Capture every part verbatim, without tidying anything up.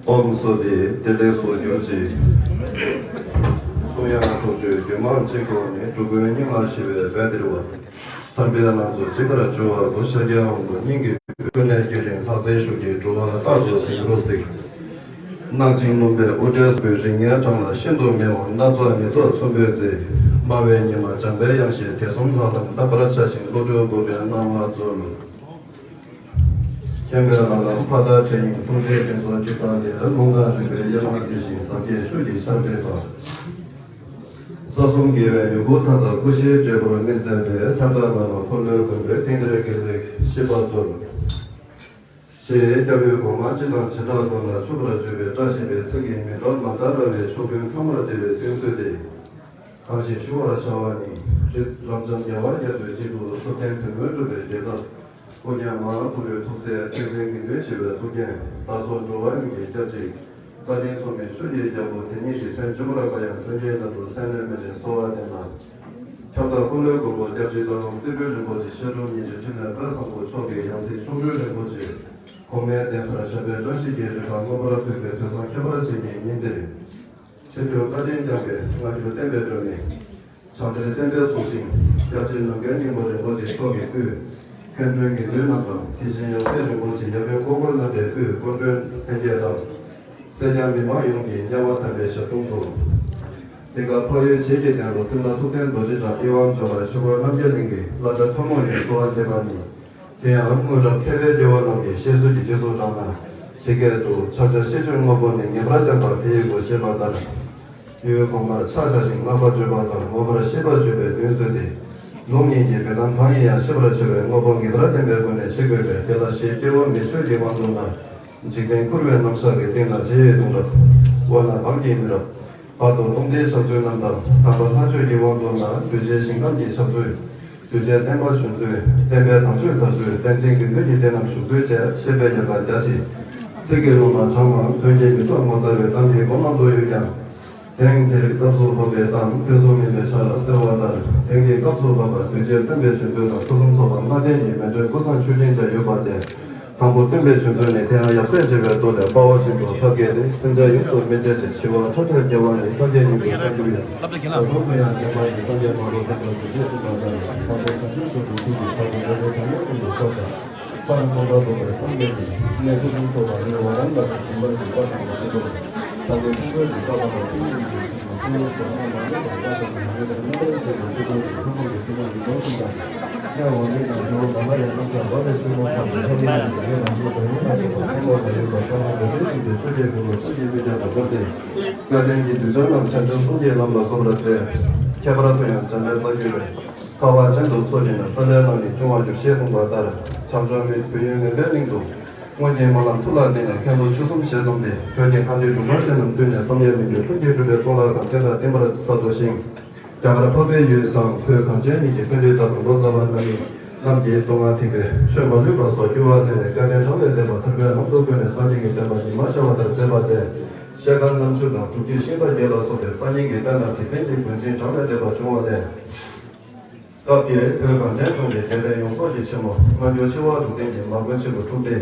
ཨོཾ་སྭ་ཏི། དེ་ལས་སུ་གྱུར་ཅིག། གསུང་དབྱངས་དྲག་སྤྱོད་རྒྱུད་མང་གཅིག་གོ་ནས། འགྲོ་ཀུན་སྙིང་ལ་ཞི་བའི་དཔལ་སྟེར་བ། ཐར་པའི་ལམ་རྫོགས་འཇིགས་པར་སྦྱོར་བ་དང་། ཤཱཀྱའི་དབང་པོ་སྙིང་གི་དབུས་ནས་སྐྱེ་ཞིང་ལྷ་རྫས་ཤུགས་ཀྱིས་འགྲོ་བ་རྟག་ཏུ་ཟིན་རོ་གཟིགས། གནག་ཅིང་སྣུམ་པའི་དབུ་སྐྲའི་སྤུའི་རིགས་ངན་གྲངས་ལ་ཤིན་ཏུ་མི་འོང་། སྣ་ཚོགས་མེ་ཏོག་ཚོམ་བུས་མཛེས། སྨྲ་བའི་ཉི་མ་འཇམ་པའི་དབྱངས་བཞིན། དད་གསུམ་ལྷ་དང་རྟག་པར་འཆར་ཞིང་། བློ་གྲོས་འགུགས་པའི་སྣང་བ་སྩོལ། མཁྱེན་པའི་ལྷ་ལ་ཕ་དང་བྲན་ཡིན། ཐུགས་རྗེའི་སྤྲིན་ཚོགས་ཀྱི་མཚམས་ལས། ལུང་དང་རིག་པའི་ཡན་ལག་བརྒྱུད་བཞིན། ཟབ་རྒྱས་ཆོས་ཀྱི་ཆར་འབེབས་པ། ས་གསུམ་རྒྱལ་བའི་མྱུ་གུ་མཐའ་དག་ཀུ་ཤའི་འབྲས་བུར་སྨིན་མཛད་པའི། ཁྱབ་བདག་བླ་མ་འཁོར་ལོའི་མགོན་པོའི་རྟེན་འབྲེལ་དགེ་ལེགས་ཤིས་པ་སྩོལ། ཞེས་སྐྱབས་འོས་གོང་མ་སྤྱི་དང་བྱེ་བྲག་སྒོམ་ལ་ཕྱུག་པར་བརྗོད་པའི་བཀྲ་ཤིས་པའི་ཚིག་གི་མེ་ཏོག་མནྡ་ར་བའི་ཕྱོགས་ཀུན་ཐ་མར་བདེ་བའི་དོན་སྩོལ་ཏེ། གང་ཞིག་ཞུ་བར་བྱ་བ་ནི། རི་རབ་འབྱམས་མཉམ་པ་རྒྱ་མཚོའི་དཀྱིལ་དུ། ཐུབ་བསྟན་དོན་ཀུན་སྒྲུབ་པའི་རྒྱལ་ཚབ་སྐུ་མྱ་ངན་ཐུགས་རྗེའི་ཐུགས་སྲས་བསྟན་འཛིན་དགེ་འདུན་ཞེས་པའི་གཙུག་རྒྱན་བདག་སོགས་འགྲོ་བ་ཡོངས་ཀྱི་སྐྱབས་གཅིག། བཀའ་དྲིན་མཚུངས་མེད་ཆོས་ཀྱི་རྒྱལ་པོ་དེ་ཉིད་ཀྱི་མཚན་བརྗོད་པར་དཀའ་ཡང་། དོན་གྱི་རྣལ་འབྱོར་སེམས་ལས་མི་འབྱུང་གསོལ་བ་འདེབས་ན། ཁྱབ་བདག་འཁོར་ལོའི་མགོན་པོ་སྐྱབས་གཅིག་ཏུ། རྩེ་སྤྲུལ་རིན་པོ་ཆེ་ཞལ་དྲུག་ཉི་ཤུ་ཕྲིན་ལས་དཔལ་བཟང་པོ་མཆོག་གི་ཡང་སྲིད་མཆོག་སྤྲུལ་རིན་པོ་ཆེ་གོང་མའི་གདན་སར་ཞབས་པད་བཀྲ་ཤིས་ཀྱི་རི་ཁར་མངོན་པར་བསྐུལ་བའི་དུས་བཟང་ཁྱད་པར་ཅན་གྱི་ཉིན་འདིར། ཆེ་མཐོའི་བཀའ་དྲིན་བསྐྱངས་པའི་སྔ་འགྱུར་བསྟན་པའི་སྒྲོན་མེ། བྱང་གཏེར་བསྟན་པའི་གཟུངས་ཤིང་། སྐྱབས་རྗེ་ནམ་མཁའི་སྙིང་པོ་རིན་པོ་ཆེ་མཆོག་གི་དབུས། མཁན་སྤྲུལ་དགེ་འདུན་རྣམས་དང་། དེ་བཞིན་ཡབ་སྲས་རིན་པོ་ཆེ་ཡབ་ཡུམ་སྐུ་འཁོར་རྣམ་པའི་དབུས། སྐུ་མགྲོན་ལྷན་རྒྱས་དང་། སེར་སྐྱ་མི་མང་ཡོངས་ཀྱི་དམྱལ་བ་དམ་པའི་ཞབས་དྲུང་དུ། དེ་སྐབས་འཕགས་ཡུལ་བྱེས་ཀྱི་གདན་དུ་སེམས་ལྷ་ཐུབ་བསྟན་རྡོ་རྗེ་དང་། དབྱེ་བ་འབྱོར་པ་ཆོས་འཁོར་རྣམ་རྒྱལ་གླིང་གི་བླ་གྲྭ་ཐུན་མོང་ནས་གསོལ་བ་འདེབས་པ་ནི། དེ་ཡང་དངོས་གྲུབ་མཁས་པའི་རྒྱལ་བ་རྣམས་ཀྱིས་བཤད་སྲོལ་གྱི་རྗེས་སུ་འབྲངས་ན། ཇི་སྐད་དུ། ཕྱག་རྒྱ་ཤེས་བྱའི་དངོས་པོ་ནི། ངེས་པར་བསྟན་པ་དེ་ཡི་སྒོ་ཞེས་པ་ལྟར། ཡུལ་གོང་མར་ཕྱག་བྱ་ཞིང་བསྔགས་པ་བརྗོད་པ་དང་། མངོན་པར་ཤེས་པ་བརྗོད་པའི་དོན་གསོལ་ཏེ། ལུགས་གཉིས་ཀྱི་མེད་དང་གང་ཡིན་ཡང་ཤེས་པར་བྱ་བའི་དངོས་པོ་ངེས་པར་བསྟན་པའི་སྒོ་ནས་བྱེད་དགོས་པས། དེ་ལ་ཞེས་སྐྱེ་བོ་མི་ཆོས་ཀྱི་དབང་དུ་ན། འཇིག་རྟེན་ཁུར་བའི་རྣམ་གཞག་གི་སྟེང་ན་རྗེ་ཡི་གདུང་རབས། དབུ་ན་འབངས་ཀྱི་མི་རབས། བར་དུ་སྟོང་སྡེའི་ཕྱག་མཛོད་རྣམས་དང་། དམ་པ་ལྷ་ཆོས་ཀྱི་དབང་དུ་ན། གདུལ་བྱའི་ཞིང་ཁམས་ཀྱི་ཕྱག་མཛོད། གདུལ་བྱའི་བསྟན་པ་གཞོན་མཛོད། བསྟན་པའི་དམ་ཆོས་དར་མཛོད། བསྟན་འཛིན་དགེ་འདུན་གྱི་སྡེ་རྣམས་བཞུགས་མཛོད་བཅས་བཤད་པའི་ཡལ་ག་རྒྱ་ཆེ། ཚིག་གི་ལུང་མ་དྲངས་པའམ་དོན་གྱི་མི་རྟོགས་ངོ་མཚར་བའི་གཏམ་གྱི་སྒོ་མང་དུ་ཡོད་ཀྱང་། དེང་དེ་རིང་སྐབས་སུ་བབ་པའི་གཏམ་ཕུན་སུམ་ཡིན་པའི་ཆར་ཟེར་བ་ལྟར། དེང་གི་སྐབས་སུ་བབ་པ་གདུལ་བྱའི་སྟོན་པའི་བྱོན་ཚུལ་དང་། ཕུན་སུམ་ཚོགས་པ་ལྔ་ལྡན་གྱི་མཎྜལ་ཀུན་བཟང་མཆོད་སྦྱིན་བཅས་ཡོད་པ་སྟེ། དང་པོ་སྟོན་པའི་བྱོན་ཚུལ་ནི། དེ་ཡང་ཡབ་སྲས་མཇལ་བའི་མདོ་ལས། དཔའ་བོ་ཆེན་པོ་ཐབས་མཁས་དེ། སེམས་ཅན་ཡོངས་སུ་སྨིན་བྱེད་ཅིང་། ཞི་བ་མཐའ་དག་རྒྱལ་བ་ནི། སངས་རྒྱས་སྙིང་པོའི་བསམ་ཡས་ཡིན། ད་དུང་དེ་ཡང་བྱོན་པ་ནི། སངས་རྒྱས་མང་པོ་ཐམས་ཅད་ཀྱི་རྗེས་སུ་འབྲངས་ལ། དང་པོ་བྱང་ཆུབ་ཏུ་འགྲོ་ཚུལ་གྱི་ཐབས་ཀྱི་མཛད་པའི་བྱང་སྙིང་ཀུན་ཏུ་ཕྱག་བྱ། དཔལ་མངོན་པར་རྫོགས་པའི་སངས་རྒྱས་ཀྱིས། གནས་སྐུ་གསུམ་ཐོབ་པ་ནི། འོ་རང་ལ་སོགས་བྱིན་པར་བྱེད་པ་དང་། ཕྱིན་ཆད་ཟབ་མོའི་ཕུང་པོའི་གདུལ་བྱ་དག་དང་། ཐུན་མོང་གི་ཕུང་པོའི་གོ་འཕང་མ་ལུས་པ་དག་དང་། ཡུལ་དང་རྣམ་པར་ཤེས་པའི་ཆོས་ཀུན་གྱི། ཐུན་མོང་གི་ཕྱི་ནང་གི་སྟོང་གསུམ་དང་། གནས་འོག་མིན་དང་ཕྱི་དབང་གང་ལ་ཡང་། རྣམ་གཞག་འོག་ནས་ཆེན་མོ་ཚང་བའི་ཐབས་ཡིན་ནོ། ཡུལ་རང་བཞིན་དོན་ཡོད་ལ་སོགས་པ་ཐུན་མོང་མ་ཡིན་པ་ཐ་མ་དོན་ལྡན་གསུངས་ཏེ། ཆོས་ཀྱི་འཁོར་ལོ་གསུམ་གྱི་དམིགས་རྒྱང་དུ་བསྒྲུབས་ཏེ། སྐལ་ལྡན་གྱི་གདུལ་བྱ་རྣམས་བྱང་ཆུབ་གསུམ་གྱི་ལམ་ལ་འགོད་པར་མཛད། ཁྱད་པར་དུ་ཡང་འཇམ་དཔལ་རྩ་བརྒྱུད་པས། ཁ་བ་ཅན་དུ་འཚོ་བྱེད་ན། ས་ལའི་ནང་ནས་འབྱུང་བར་འགྱུར་ཞེས་གསུངས་པ་ལྟར། བྱང་ཕྱོགས་མི་བོད་ཡུལ་མུན་པའི་གླིང་དུ། སྔོན་གྱི་སྨོན་ལམ་མཐུ་ལ་བརྟེན་ནས། མཁན་པོ་ཆོས་གསུམ་ཞལ་འཛོམས་ཏེ། བོད་ཀྱི་མཁའ་འགྲོའི་སྒྲུབ་པ་ཅན་རྣམས་བཏུལ་ནས། བསམ་ཡས་མི་འགྱུར་ཐུགས་ཀྱི་སྒྲུབ་པའི་གཙུག་ལག་ཁང་། དེ་ལ་བསྟིམ་པར་གསར་དུ་བཞེངས། རྒྱ་གར་འཕགས་པའི་ཡུལ་དང་བོད་གངས་ཅན་གཉིས་ཀྱི་པཎྜི་ཏ་དང་ལོ་ཙཱ་བ་རྣམ་གཉིས་རྣམས་ཀྱིས་མདོ་སྔགས་ཐེག་པའི་ཆོས་མ་ལུས་པ་སོགས་བསྒྱུར་བ་མཛད་ནས། སྐལ་ལྡན་གྲངས་ལས་འདས་པ་ཐར་པའི་ལམ་དུ་བཀོད་ནས། སངས་རྒྱས་ཀྱི་བསྟན་པ་ཉི་མ་ཤར་བ་ལྟར་མཛད་པ་སྟེ། ཤེལ་དཀར་རྣམ་བཅུ་དང་། དྲུག་ཅུའི་ཤིང་རྟ་བརྒྱད་ལ་སོགས་པའི་སང་ཉིན་གྱི་རྟེན་དང་། དྲི་ཟན་གྱི་མགོན་ཆེན་གྲངས་ལས་འདས་པ་བྱུང་བ་ལས། སྐབས་དེར་བོད་གངས་ཅན་ལྗོངས་ཀྱི་རྒྱལ་བསྟན་ཡོངས་རྫོགས་ཀྱི་ཆེན་མོ་སྔ་འགྱུར་ཆེ་བ་དྲུག་ལྡན་གྱི་མ་དགོན་ཆེན་པོ་དྲུག་སྟེ།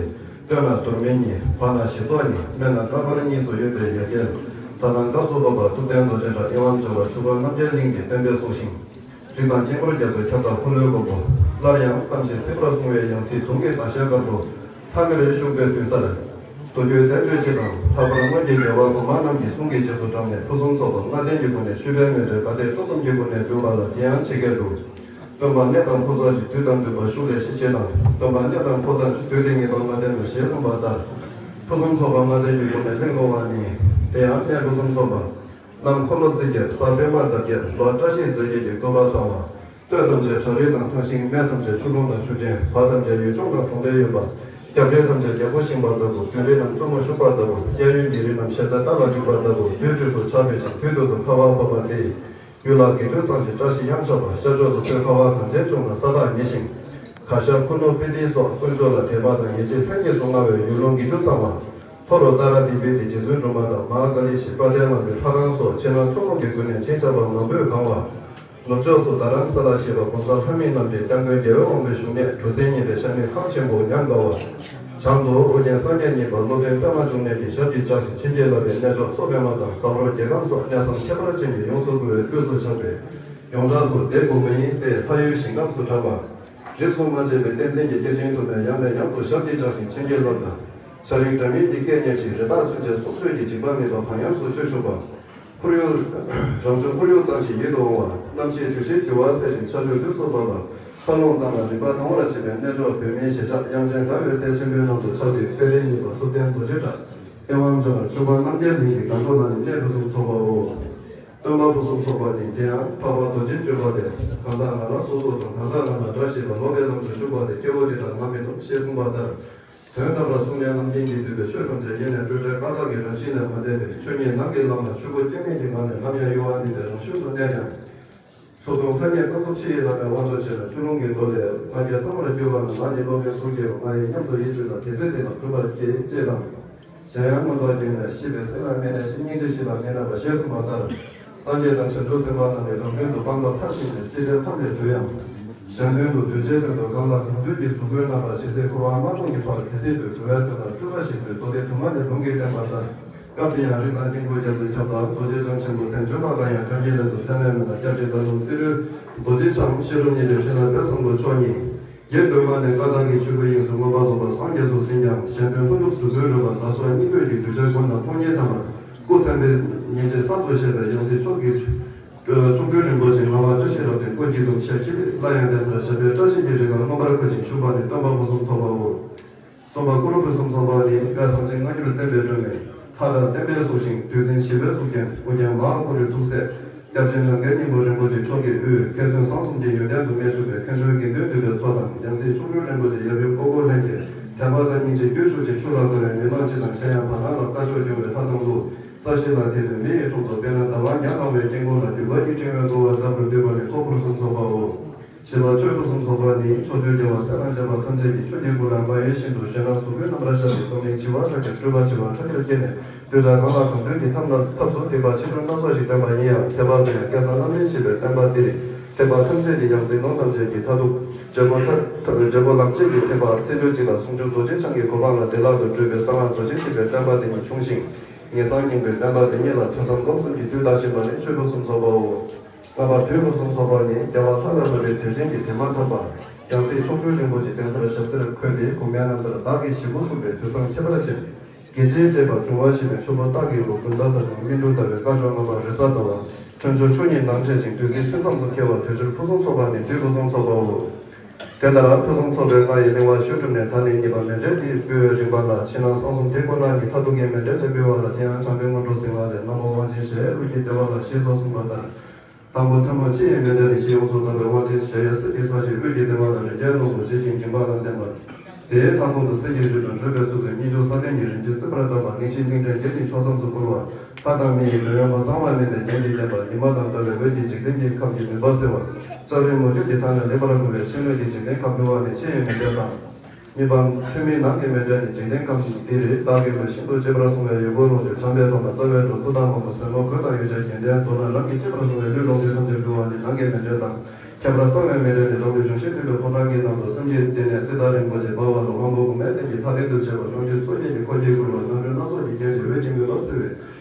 སྟོད་ན་མདོ་སྨད་གཉིས། བར་ན་གཞི་ཚོགས་གཉིས། སྨད་ན་ཀ་པར་གཉིས་སུ་ཡོད་པའི་ཡ་གྱལ། ད་ལྟ་སྐབས་སུ་བབ་པ་ཐུབ་བསྟན་རྡོ་རྗེ་དང་། དབྱེ་བ་འབྱོར་པ་ཆོས་འཁོར་རྣམ་རྒྱལ་གླིང་གི་བསྟན་པའི་སྲོག་ཤིང་། རིགས་དང་དཀྱིལ་འཁོར་རྒྱ་མཚོའི་ཁྱབ་བདག་འཁོར་ལོའི་མགོན་པོ། སླར་ཡང་བསམ་ཞིང་སྲིད་པར་བཟུང་བའི་ཡང་སྲིད་དུང་གི་ཟླ་ཤེལ་དཀར་པོ། ཐ་མལ་ཞུགས་པའི་དུས་སར། མདོ་རྒྱུད་བསྟན་བཅོས་སྤྱི་དང་། ལྷག་པར་སྔོན་གྱི་རྒྱལ་བ་གོང་མ་རྣམས་ཀྱི་གསུང་གི་རྗེས་སུ་འབྲངས་ནས། ཕུན་སུམ་ཚོགས་པ་ལྔ་ལྡན་གྱི་སྒོ་ནས་མཆོད་པའི་མཎྜལ་ག་དེ་སྤྲོ་ཙམ་གྱི་སྒོ་ནས་བསྡུས་པ་ལ། དེ་ཡང་ཇི་སྐད་དུ། སྟོན་པ་གནས་དང་ཕོ་གསར་གྱི། དུས་དང་བསྟུན་པར་ཤུགས་ལས་ཤེས་བྱེད་དང་། སྟོན་པ་གནས་དང་ཕོ་དང་། དུས་དེ་ངེས་པར་ལྔ་ལྡན་དུ། ཞེས་གསུངས་པ་ལྟར། ཕུན་སུམ་ཚོགས་པ་ལྔ་ལྡན་གྱི་སྒོ་ནས་ལེན་དགོས་པ་ནི། དེ་ཡང་གནས་ཕུན་སུམ་ཚོགས་པ། གནམ་འཁོར་ལོ་རྩིབས་བརྒྱད། ས་པདྨ་འདབ་བརྒྱད། ལྷོ་བཀྲ་ཤིས་རྫས་བརྒྱད་ཀྱི་བཀོད་པ་ཚང་བ། སྟོད་ཐམས་ཅད་བྲག་རི་དང་ཐང་ཤིང་། སྨད་ཐམས་ཅད་ཆུ་ཀླུང་དང་ཆུ་ཆེན། བར་ཐམས་ཅད་ཡུལ་ལྗོངས་དང་གྲོང་རྡལ་ཡོད་པ། རྒྱབ་རི་ཐམས་ཅད་རྒྱལ་པོ་བཞེངས་པ་ལྟ་བུ། མདུན་རི་རྣམས་རྩེ་མོ་བཞུགས་པ་ལྟ་བུ། གཡས་གཡོན་གྱི་རི་རྣམས་ཞལ་ཟས་རྟ་ལ་འཇུག་པ་ལྟ་བུ། དུས་དུས་སུ་ཆར་འབེབས་ཤིང་། དུས་དུས་སུ་ཁ་བ་བབས་པ་སྟེ། ཡུལ་ལ་དགེ་སྦྱོར་ཚང་ཞིང་བཀྲ་ཤིས་གཡང་ཆགས་པ། ཤར་ཕྱོགས་སུ་ཐོད་ཁ་བ་གངས་ཅན་ལྗོངས་དང་ས་ཐག་ཉེ་ཞིང་། གར་ཞ་ཁུ་ནུ་པི་ཏི་སོགས་དཀོན་མཆོག་ལ་དད་པ་དང་ཡིད་ཆེས་ལྷུན་གྱིས་སུ་མངའ་བའི་ཡུལ་ལུང་དགེ་སྦྱོར་ཚང་བ། མཐོ་རུ་ཏཱ་ར་དི་པི་ཏི་རྗེ་བཙུན་སྒྲོལ་མ་དང་མ་ཧཱ་ཀཱ་ལི་ཞེས་དཔལ་ལྡན་ལྷ་མོའི་ལྷ་ཁང་སོགས་ཕྱི་ནང་ཐུན་མོང་གི་སྒོ་ནས་བྱེ་བྲག་པ་མང་པོས་གང་བ། ནུབ་ཕྱོགས་སུ་རྡ་རམ་ས་ལ་ཞེས་པ་༸གོང་ས་ལྷ་མི་རྣམས་ཀྱི་སྐྱབས་མགོན་རྒྱལ་བའི་དབང་པོའི་བཞུགས་གནས་གྲུ་གཟིངས་བརྙེས་པའི་ཤ་མེད་ཁང་ཆེན་པོ་ཉམས་དགའ་བ། དང་དུ་ཨོ་རྒྱན་སངས་རྒྱས་གཉིས་པ་སློབ་དཔོན་པདྨ་འབྱུང་གནས་ཀྱི་ཞབས་ཀྱིས་བཅགས་ཤིང་བྱིན་གྱིས་བརླབས་པའི་རྣལ་འབྱོར་མཚོ་པདྨ་དང་ཟབ་རོགས་རྒྱལ་ཁམས་སོགས་གནས་བཟང་ཁྱད་པར་ཅན་གྱིས་ཡོངས་སུ་བསྐོར་བའི་དབུས་སུ་འཆང་བའི་ཡོངས་གྲགས་སུ་དེ་དགུ་པ་ཡིན་ཏེ། ལྷ་ཡུལ་ཞིང་ཁམས་སུ་གྲགས་པ། རིས་སུ་མ་ཆད་པའི་བསྟན་འཛིན་གྱི་སྐྱེས་ཆེན་དུ་མས་ཡང་ནས་ཡང་དུ་ཞབས་ཀྱིས་བཅགས་ཤིང་བྱིན་གྱིས་བརླབས་དང་། ཕྱག་རིང་སྒྲ་སྙན་གྱི་སྐད་སྙན་ཞིང་། རི་དྭགས་ཚུན་ཆད་སྲོག་གཅོད་ཀྱི་འཇིགས་པ་མེད་པ་བག་ཡངས་སུ་སྤྱོད་ཕྱུག་པ། ཁོར་ཡུག་རང་བྱུང་ཁོར་ཡུག་གཙང་ཞིང་ཡིད་དུ་འོང་བ། གནམ་གཤིས་དུས་བཞིའི་རྒྱུ་བ་གསལ་ཞིང་ཆར་ཆུ་དུས་སུ་འབབ་པ། མཐའ་ལྷུང་གཙང་ལ་རིག་པ་དྭངས་བར་བྱེད་པའི་རྣལ་འབྱོར་བོད་མིའི་གཞིས་ཆགས་དབྱངས་ཅན་ཟླ་འོད་ཚལ་ཆེན་པོའི་ནང་དུ་ཆགས་དུས་དཔལ་རིའི་གཉེར་པ་ཐུབ་བསྟན་རྡོ་རྗེ་གྲགས། ཨེ་ཝཾ་ཇོ་ཧར་ཆོས་འཁོར་རྣམ་རྒྱལ་གླིང་གི་སྒང་ཏོག་ན་ནི་གནས་ཕུན་སུམ་ཚོགས་པའོ། སྟོན་པ་ཕུན་སུམ་ཚོགས་པ་ནི་དེ་ཡང་འཕགས་པ་རྡོ་རྗེ་སྤྱོད་པ་སྟེ། གང་དག་ང་ལ་སོ་སོ་དང་། གང་དག་ང་ལ་འདྲ་ཞེས་པ་སློབ་པའི་ལམ་དུ་ཞུགས་པ་སྟེ། སྐྱེ་བོ་འདི་དག་ང་མི་འདུག་ཅེས་གསུངས་པ་ལྟར། དོན་དམ་པར་གསུང་ནས་རྣམ་མཁྱེན་གྱིས་བསྡུས་པའི་ཆོས་ཐམས་ཅད་ཡེ་ནས་སྤྲོས་བྲལ་བཀའ་རྟགས་ཀྱི་རང་བཞིན་ལས་མ་འདས་པས། ཆོས་ཉིད་ནང་གི་ལམ་ལ་ཆོས་སྐུ་སྐྱེ་མེད་ཀྱི་ངང་ནས་ནམ་ཡང་གཡོ་བ་མེད་པའི་རང་ཤུགས་སུ་གནས་ཀྱང་། ཚུར་མཐོང་ཐ་སྙད་ཀུན་རྫོབ་ཕྱི་ཡི་ལམ་པའི་དབང་དུ་བྱས་ནས་ཆུ་ཀླུང་གི་མདོ་ལས། ང་རྒྱལ་ཐོག་མར་གྱུར་པ་ན་ང་ནི་སློབ་དཔོན་ཟུར་སྐྱེས་པ་ང་ཡིན་སྙམ་དུ་ཡིད་ཆེས་ན། དེ་ཚེ་འདི་ལ་གུས་པར་བསྐྱེད་ཅེས་དང་། གཞན་ཡང་མངོན་པར་བརྒྱུད་ནས་ཤེས་པའི་སེམས་ལ་དམིགས་ནས་ཤིང་སྙིང་རྗེ་ཞི་ལ་དམིགས་ན་བ་ཞེས་གསུངས་པ་ལྟར། སངས་རྒྱས་དང་བྱང་ཆུབ་སེམས་དཔའ་རྣམས་ནི་རང་དོན་དུ་སྤང་བླང་མཐར་ཕྱིན་ནས་སྲིད་པའི་མཐའ་ལས་གྲོལ་ཡང་། གཞན་དོན་དུ་གདུལ་བྱའི་དོན་དུ་གང་ལ་གང་འདུལ་གྱི་གཟུགས་སྐུའི་རྣམ་པར་ཇི་སྲིད་འཁོར་བ་དམག་དཔུང་གི་བར་དེ་སྲིད་དུ་གྲོལ་བའི་དོན་ལ་སྤྲུལ་པ་ཞིག་མཛོད་མདོ་སྡེ་དུ་མ་ནས་ལུང་གིས་བསྟན་པ་ལྟར། སྐབས་དེ་ཡང་རི་དང་སྟེང་ཁུལ་རྒྱ་མཚོའི་ཁྱབ་བདག་རྡོ་རྗེ་འཆང་ཆེན་པོ་མཚན་བརྗོད་པ་ལ་ཡང་དོན་གྱི་ལན་དུ་མཚན་ལས་མེད་ལ་སྐྱབས་རྗེ་ཟླ་གྲོགས་རྩིས་རུའི་རྡོ་རྗེ་འཆང་ཤེས་རབ་ཉི་ཟླའི་ཕྲིན་ལས་དཔལ་བཟང་པོ་མཆོག་ཉིད། དགེ་འདུན་མ་ནས་བཀའ་ཐང་གི་ཆོས་སྐུ་དབྱིངས་སུ་མངོན་པར་རྫོགས་པར་སངས་རྒྱས་སུ་ཟིན་ཀྱང་གཞན་དོན་ལྷུན་གྲུབ་གཟུགས་སྐུའི་རོལ་པ་ལ་སོགས་སྙིགས་དུས་ཀྱི་གདུལ་བྱ་ཀུན་ལ་དཔུང་གཉེན་དམ་པར་སྐུ་མཚན་དཔེ་ཉིད་ཅེས་གསར་དུ་བཤད་པའི་ཡང་སྲིད་མཆོག་གི་མཆོག་སྤྲུལ་རིན་པོ་ཆེ་ངག་དབང་བཀྲ་ཤིས་རབ་བརྟན་སྐུ་སྐྱིད་འཛོམས་ཞལ་གྱི་སླར་ཡང་གདན་སར་ཞབས་པད་བཀྲ་ཤིས་ཀྱི་རིགས་ལ་མངོན་པར་བཀོད་ཅིང་བཞུགས་པ་ནི་སྟོན་པ་ཕུན་སུམ་ཚོགས་པའོ། གསུམ་པ་ཀུ་རུ་ཕུན་སུམ་ཚོགས་པ་ནི་དཔལ་གསང་ཆེན་སྔ་འགྱུར་བསྟན་པའི་སྒྲོན་མེ། མཐའ་དང་བརྟན་པས་བསུ་ཞིང་བདུད་འཛིན་བྱིས་པའི་གཙུག་རྒྱན་ཨོ་རྒྱན་མ་ཧཱ་གུ་རུའི་ཐུགས་སྲས། སྐྱབས་རྗེ་ནམ་མཁའི་སྙིང་པོ་རིན་པོ་ཆེ་མཆོག་གི་དབུས་མཁས་བཙུན་གསང་གསུམ་གྱི་ཡོན་ཏན་དུ་མས་བཞུགས་པའི་མཁན་སྤྲུལ་དགེ་འདུན་འདུས་པའི་ཚོགས་དང་ཡང་སྲིད་མཆོག་སྤྲུལ་རིན་པོ་ཆེ་ཡབ་ཡུམ་སྐུ་འཁོར་ལྷན་གྱིས་དད་པ་དང་སྙིང་རྗེ་རྒྱུན་ཞུགས་ཤིང་ཆོས་ལ་དགའ་བའི་མི་མང་སྤྱི་དང་གཞན་ཡང་བར་སྣང་ལ་དཀའ་ཤོས་བྱུང་བའི་ལྷ་དང་ཀླུ། ས་གཞི་ལ་དད་པའི་མི་ཡི་ཕྲུག་ཚོ་དཔེར་ན་ཟླ་བ་ཉ་གང་བའི་དཀྱིལ་འཁོར་ལ་རྒྱུ་སྐར་གྱི་ཕྲེང་བའི་བསྐོར་བ་ཟབ་རུ་བསྡུས་པ་ནི་ཁོ་ཕུན་སུམ་ཚོགས་པའོ། བཞི་པ་ཆོས་ཕུན་སུམ་ཚོགས་པ་ནི་ཕྱོགས་བཅུའི་རྒྱལ་བ་སྲས་དང་བཅས་པ་ཐམས་ཅད་ཀྱིས་ཆོས་ཀྱི་སྐུ་ལ་མ་ཡེངས་བཞིན་དུ་གཞན་ལ་གཟུགས་སྐུའི་རྣམ་པར་ཤར་ཏེ་འཛམ་གླིང་བྱེ་བ་ཕྲག་བརྒྱར་སྤྲུལ་པ་བྱེ་བ་ཕྲག་བརྒྱར་བསྐྱེད་ནས་གདུལ་བྱ་གང་ལ་གང་འདུལ་གྱི་ཐབས་ལ་ཐབས་སུ་ཐིགས་པ་ཕྱིན་དྲུག་སྣ་ཚོགས་ཤིག་བསྟན་པ་ཡིན་ཡང་ཁྱད་པར་དུ་ཡང་སྐལ་བཟང་རྣམ་གཉིས་ཞེས་པའི་བསྟན་པ་འདིར་ཐེག་པ་ཐམས་ཅད་ཀྱི་ཡང་སྲིད་ལུང་ཐམས་ཅད་ཀྱི་མཐར་ཐུག་འབྲས་བུ་མཐར་འབྲས་བུ་ལམ་གཅིག་གི་ཐེག་པ་ཚེ་འདུལ་གཅིག་ལ་ཟུང་འཇུག་རྡོ་རྗེ་འཆང་གི་གོ་འཕང་ལ་བདེ་བླག་ཏུ་བགྲོད་པའི་གསང་སྔགས་རྡོ་རྗེ་ཞེས་པའི་བསྟན་པ་འདི་ཉིད་ཕྱུང་ཞིང་། ངེས་གསང་སྙིང་པོའི་བསྟན་པ་འདི་ཉིད་ལ་ཐོས་བསམ་སྒོམ་གསུམ་གྱིས་དུས་དང་ཞེན་པ་ནི་ཆོས་ཕུན་སུམ་ཚོགས་པའོ། ལྔ་པ་དུས་ཕུན་སུམ་ཚོགས་པ་ནི་རྒྱལ་བ་ལྷ་ལས་བབས་པའི་དུས་ཆེན་གྱི་དེ་མ་ཐག་པ། ཡང་སྲིད་མཆོག་སྤྲུལ་རིན་པོ་ཆེ་གདན་སར་ཞབས་སོར་འཁོད་དེ་གོང་མའི་རྣམ་ཐར་བདག་གིས་ཞིབ་པོ་གསུངས་པའི་དུས་བཟང་ཁྱད་པར་ཅན། དགེ་ཆེའི་བཅས་པ་འབྱུང་བ་ཞེས་པའི་ཆུ་བོ་སྟག་གི་ལུག་ཀུན་ད་ད་བྱུང་སྨིན་དྲུག་ཟླ་བའི་སྐ་ཞོགས་ངོ་མ་རེས་གཟའ་ཟླ་བ། ཁྲོན་ཆུ་ཆུ་གཉིས་ནང་འཕྲད་ཅིང་བདུད་རྩིའི་ཆུ་མཚམས་སུ་འཁེལ་བ་དུས་སྦྱོར་ཕུན་སུམ་ཚོགས་པ་ནི་དུས་ཕུན་སུམ་ཚོགས་པའོ། དེ་ལྟར་ཕུན་སུམ་ཚོགས་པའི་ལྔ་ཡི་གླེང་བ་ཞུས་གྲུབ་ནས་ད་ནི་གཉིས་པ་མཎྜལ་གྱི་འབུལ་བའི་རིམ་པ་ལ་ཕྱི་ནང་གསང་གསུམ་དེ་ཁོ་ན་ཉིད་མཐར་ཐུག་གི་མཎྜལ་གྱི་འབུལ་བ་ལ་དེ་ཡང་བྱམས་པའི་སྔོན་འགྲོ་ཟིན་པ་ལས་རྣམ་པ་དབང་ཆེན་ཞེས་དབུས་ཀྱི་བདེ་བ་ལ་ཞེས་སོགས་གསུངས་པ་ལྟར། དང་པོ་ཐུན་མོང་ཕྱི་ཡི་མཎྜལ་ནི་ཕྱི་ཡོངས་སུ་དག་པའི་དབང་ཆེན་ཞེས་སྲིད་ཀྱི་ས་གཞི་དབུས་ཀྱི་བདེ་བ་ལ་རི་རྒྱལ་ཀླུང་དུ་བཞེད་ཅིང་སྦྱིན་པ་དང་ལྡན་པ། དེའི་མཐའ་ཁོངས་སུ་གསེར་གྱི་རི་དང་རོལ་པའི་གཙུག་ཏུ་སྙིང་རྗེ་ས་སྟེང་གི་རིན་ཆེན་བརྩིགས་པར་བཏབ་པ་གླིང་བཞི་གླིང་ཕྲན་བརྒྱད་ནི་ཕྱོགས་མཚམས་སུ་བསྐོར་བ། ལྷ་དང་མི་ཡི་འདོད་ཡོན་པ་གཙང་བ་མེད་པའི་རྒྱན་གྱིས་བརྒྱན་པ་ཉི་མ་དང་ཟླ་བའི་འོད་ཀྱིས་འཇིག་རྟེན་གྱི་ཁམས་ཀྱི་མུན་པ་སེལ་བ། ལྕགས་རིའི་མུ་ཁྱུད་ཀྱི་མཐའ་ནས་ལེགས་པར་བསྐོར་བའི་ཕྱི་སྣོད་ཀྱི་འཇིག་རྟེན་ཁམས་འབུལ་བ་ནི་ཕྱི་ཡི་མཎྜལ་དང་། གཉིས་པ། ཐུན་མིན་ནང་གི་མཎྜལ་ནི་འཇིག་རྟེན་ཁམས་འདིར་བདག་གི་ལུས་ཤིན་ཏུ་གཅེས་པར་བཟུང་བའི་ཡོན་པོ་ལོངས་སྤྱོད་བྱམས་པའི་ཐོག་ལ་རྩ་བའི་གྲོགས་ཕུ་ཐག་མང་པོ་ཟས་ནོར་གོས་དང་ཡོ་བྱད་རྒྱན་ལྡན་མདོར་ན་རང་གི་གཅེས་པར་བཟུང་བའི་ལུས་ལོངས་སྤྱོད་ཐམས་ཅད་འབུལ་བ་ནི་ནང་གི་མཎྜལ་དང་། ཁྱད་པར་གསང་བའི་མཎྜལ་ནི་རང་ལུས་འབྱུང་བཞི་འདུས་པའི་ཕོ་བྲང་གི་ནང་དུ་སེམས་བསྐྱེད་བསྟེན་ནས་ཙིཏྟ་རིན་པོ་ཆེ་འབར་བ་ལ་དབང་པོ་དགུ་མའི་སྟེང་གི་མཐའ་རྟེན་དུ་བྱས་པ་ལོངས་སྤྱོད་ཚོགས་བརྒྱད་ཀྱི་འཁོར་གྱིས་བསྐུལ་བ་ནང་ཁྲོལ་སྣ་ཚོགས་ཀྱི་རྒྱན་གྱིས་འོད་ཀྱི་མུན་པ་སེལ་བའི།